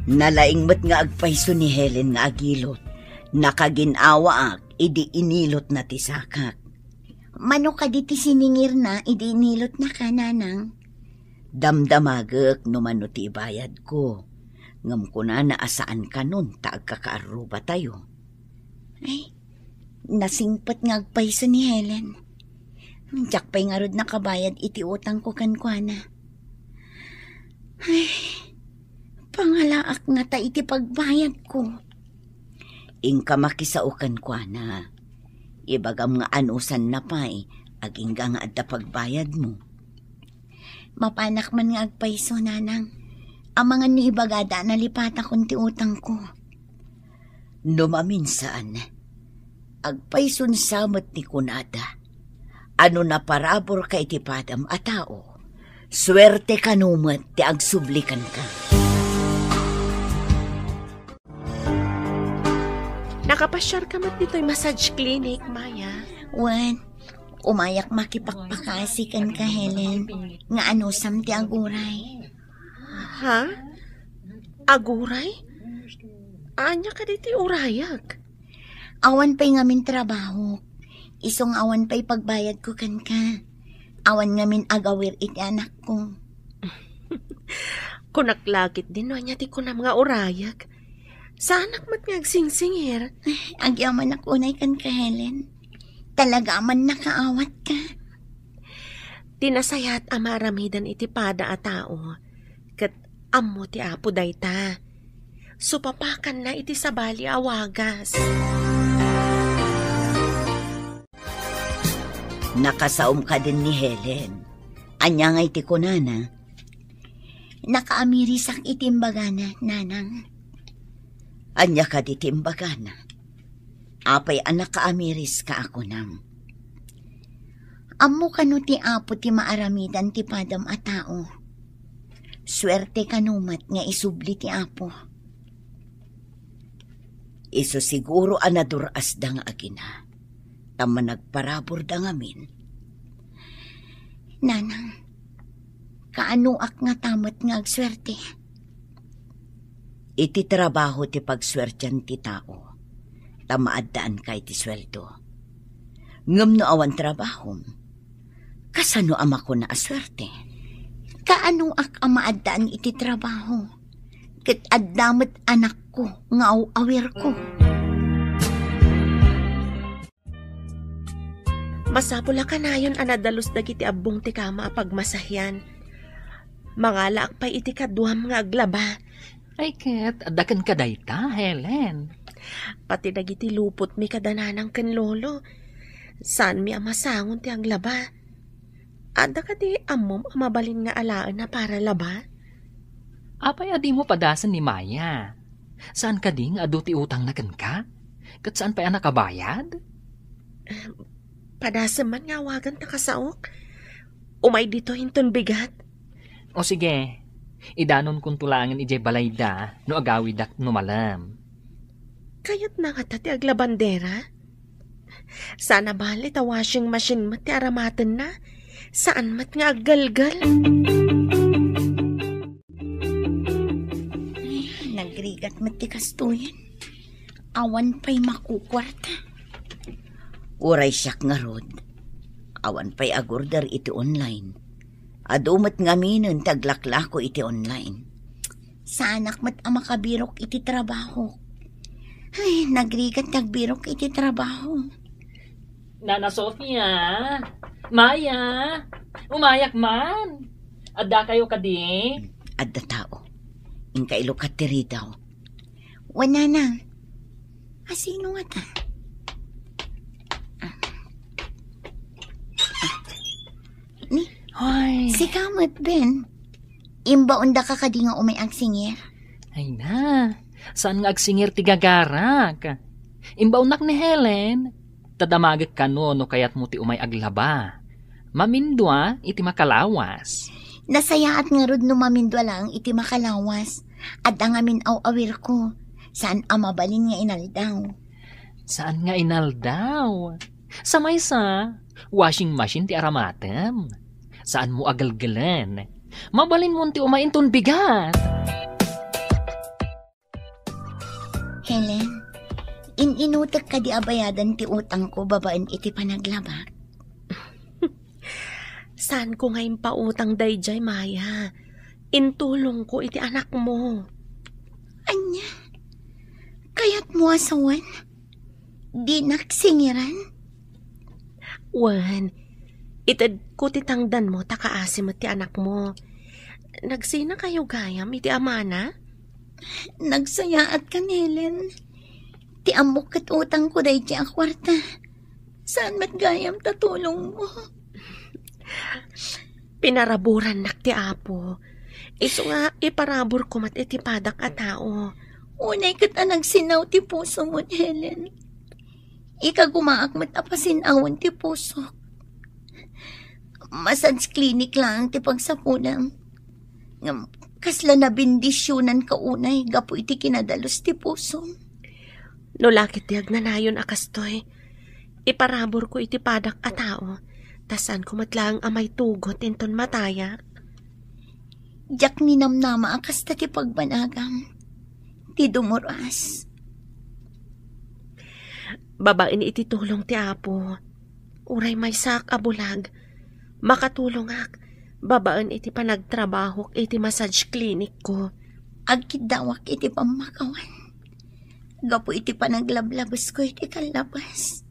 Nalaing met nga agpayso ni Helen nga agilot. Nakagin-awaak idi inilotna ti sakak. Mano kadi ti siningirna idi inilotnaka, nanang? Damdamagek no mano ti ibayadko. Ngem kunana a saan kanon ta agkakaarrubatayo. Ay, nasingpet nga agpayso ni Helen. Diak pay ngarud nakabayad iti utangko kenkuana. Ay, pangalaak ngata iti pagbayadko. Inka makisao kenkuana. Ibagam nga anusanna pay, agingga nga adda pagbayadmo. Mapanak man nga agpayso, nanang. Amangan no ibagada a nalipatakon ti utangko. No maminsan, agpayson sa met ti kunada. Ano naparaburka iti padam a tao, suerte kano met ti agsubli kenka. Nakapasiarka met ditoy massage clinic, Maya? Wen, umayak makipakpakasi kenka, Helen, nga anusam ti aguray. Ha? Aguray? Ania kadi ti urayak? Awan pay ngamin trabaho. Isu nga awan pay pagbayadko kenka. Awan ngamin agawir iti anakko. Kunak la ketdin no ania ti kunam nga urayak. Saanak met nga agsingsingir. Ay, agyamanak unay kenka, Helen. Talaga a mannakaawat ka. Ti nasayaat a maaramidan iti pada a tao, ket ammo ti Apo dayta. Supapakanna iti sabali a wagas. Nakasaom kadin ni Helen. Ania ngay ti kunana? Nakaamirisak iti imbagana, Nanang. Ania kadi ti imbagana? Apay a nakaamiriska a kunam? Ammo kano ti Apo ti maaramidan ti padam a tao. Suerte kano met nga isubli ti Apo. Isu siguro a nadur-asda nga agina, ta managparaburda ngamin. Nanang, kaanoak ngata met nga agsuerte? Iti trabaho ti pagsuertian ti tao, ta maaddaanka iti sueldo. Ngem no awan trabahom, kasano a makuna a suerte? Kaanoak a maaddaan iti trabaho? Ket adda met anakko nga aw-awirko. Masapul a kanayon a nadalus dagiti abbong ti kama a pagmasahian. Mangalaak pay iti kaduam nga aglaba. Ay ket, adda kenka dayta, Helen. Pati dagiti lupotmi kada nanang ken lolo, saanmi a masangon ti aglaba. Adda kadi ammom a mabalin nga alaen a para laba? Apay a dimo padasen ni Maya? Saan kadi nga adu ti utangna kenka? Ket saan pay a nakabayad? Padasem man nga awagan ta kasaok. Umay ditoy inton bigat. O sige, idanonkonto laengen idiay balayda no agawidak no malem. Kayatna ngata ti aglabandera? Saan a bale ta washing machine met ti aramatenna. Saan met nga aggelgel. Ay, nagrigat met ti kastoyen. Awan pay makukuarta. Uray siak ngarud, awan pay agorder iti online. Adu met ngaminen ti aglaklako iti online. Saanak met a makabirok iti trabaho. Ay, nagrigat ti agbirok iti trabaho. Nana Sofia, Maya, umayak man. Adda kayo kadi? Adda tao. Inka ilukat ti ridaw. Wen, Nanang. A, sino ngata? Ah. Ah. Ni? Hoy. Sika met, Ben. Imbaondaka kadi nga umay agsingir? Ay na, saan nga agsingir ti gagarak? Imbaonnak ni Helen. Ta damagek kano no kayatmo ti umay aglaba. Mamindua iti makalawas. Nasayaat ngarud no mamindua laeng iti makalawas. Adda ngamin aw-awirko. Saan a mabalin nga inaldaw. Saan nga inaldaw? Sa maysa, washing machine ti aramatem. Saanmo a gelgelen. Mabalinmon ti umay inton bigat. Helen, in-inutek kadi a bayadan ti utangko babaen iti panaglabak? Saanko nga impautang daydiay, Maya. Intulongko iti anakmo. Ania? Kayatmo a sawen? Dinak singiran? Wen, itedko ti tangdanmo ta kaasi met ti anakmo. Nagsinakayo gayam iti amana? Nagsayaatka, Helen. Ti ammok ket utangko daydiay a kuarta. Saan met gayam ta tulongmo? Pinaraburannak ti Apo. Isu nga iparaburko met iti padak a tao. Unay ket a nagsinnaw ti pusom, Helen. Ikagumaak met a pasinawen ti pusok. Massage clinic laeng ti pagsapulem. Ngem kasla nabendisionanka unay gapu iti kinadalus ti pusom. No la ket ti agnanayon a kastoy, iparaburko iti padak a tao, ta saanko met laeng a maitugot inton matayak. Diak ninamnama a kasta ti pagbanagam. Ti dumuras. Babaen iti tulong ti Apo, uray maysaak a bulag, makatulongak babaen iti panagtrabahok iti massage clinic ko. Agkiddawak iti pammakawan. Gapu iti panaglablabesko iti kallabas.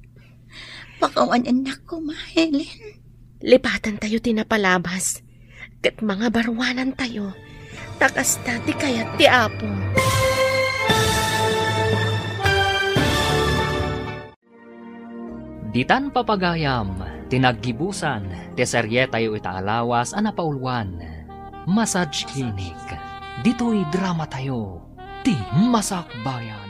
Pakawanennak koma, Helen. Lipatentayo ti napalabas, ket mangabaruanantayo, ta kasta ti kayat ti Apo. Ditan papagayam ti naggibusan ti serietayo ita a lawas a napauluan, Massage Clinic. Ditoy dramatayo, ti Masakbayan.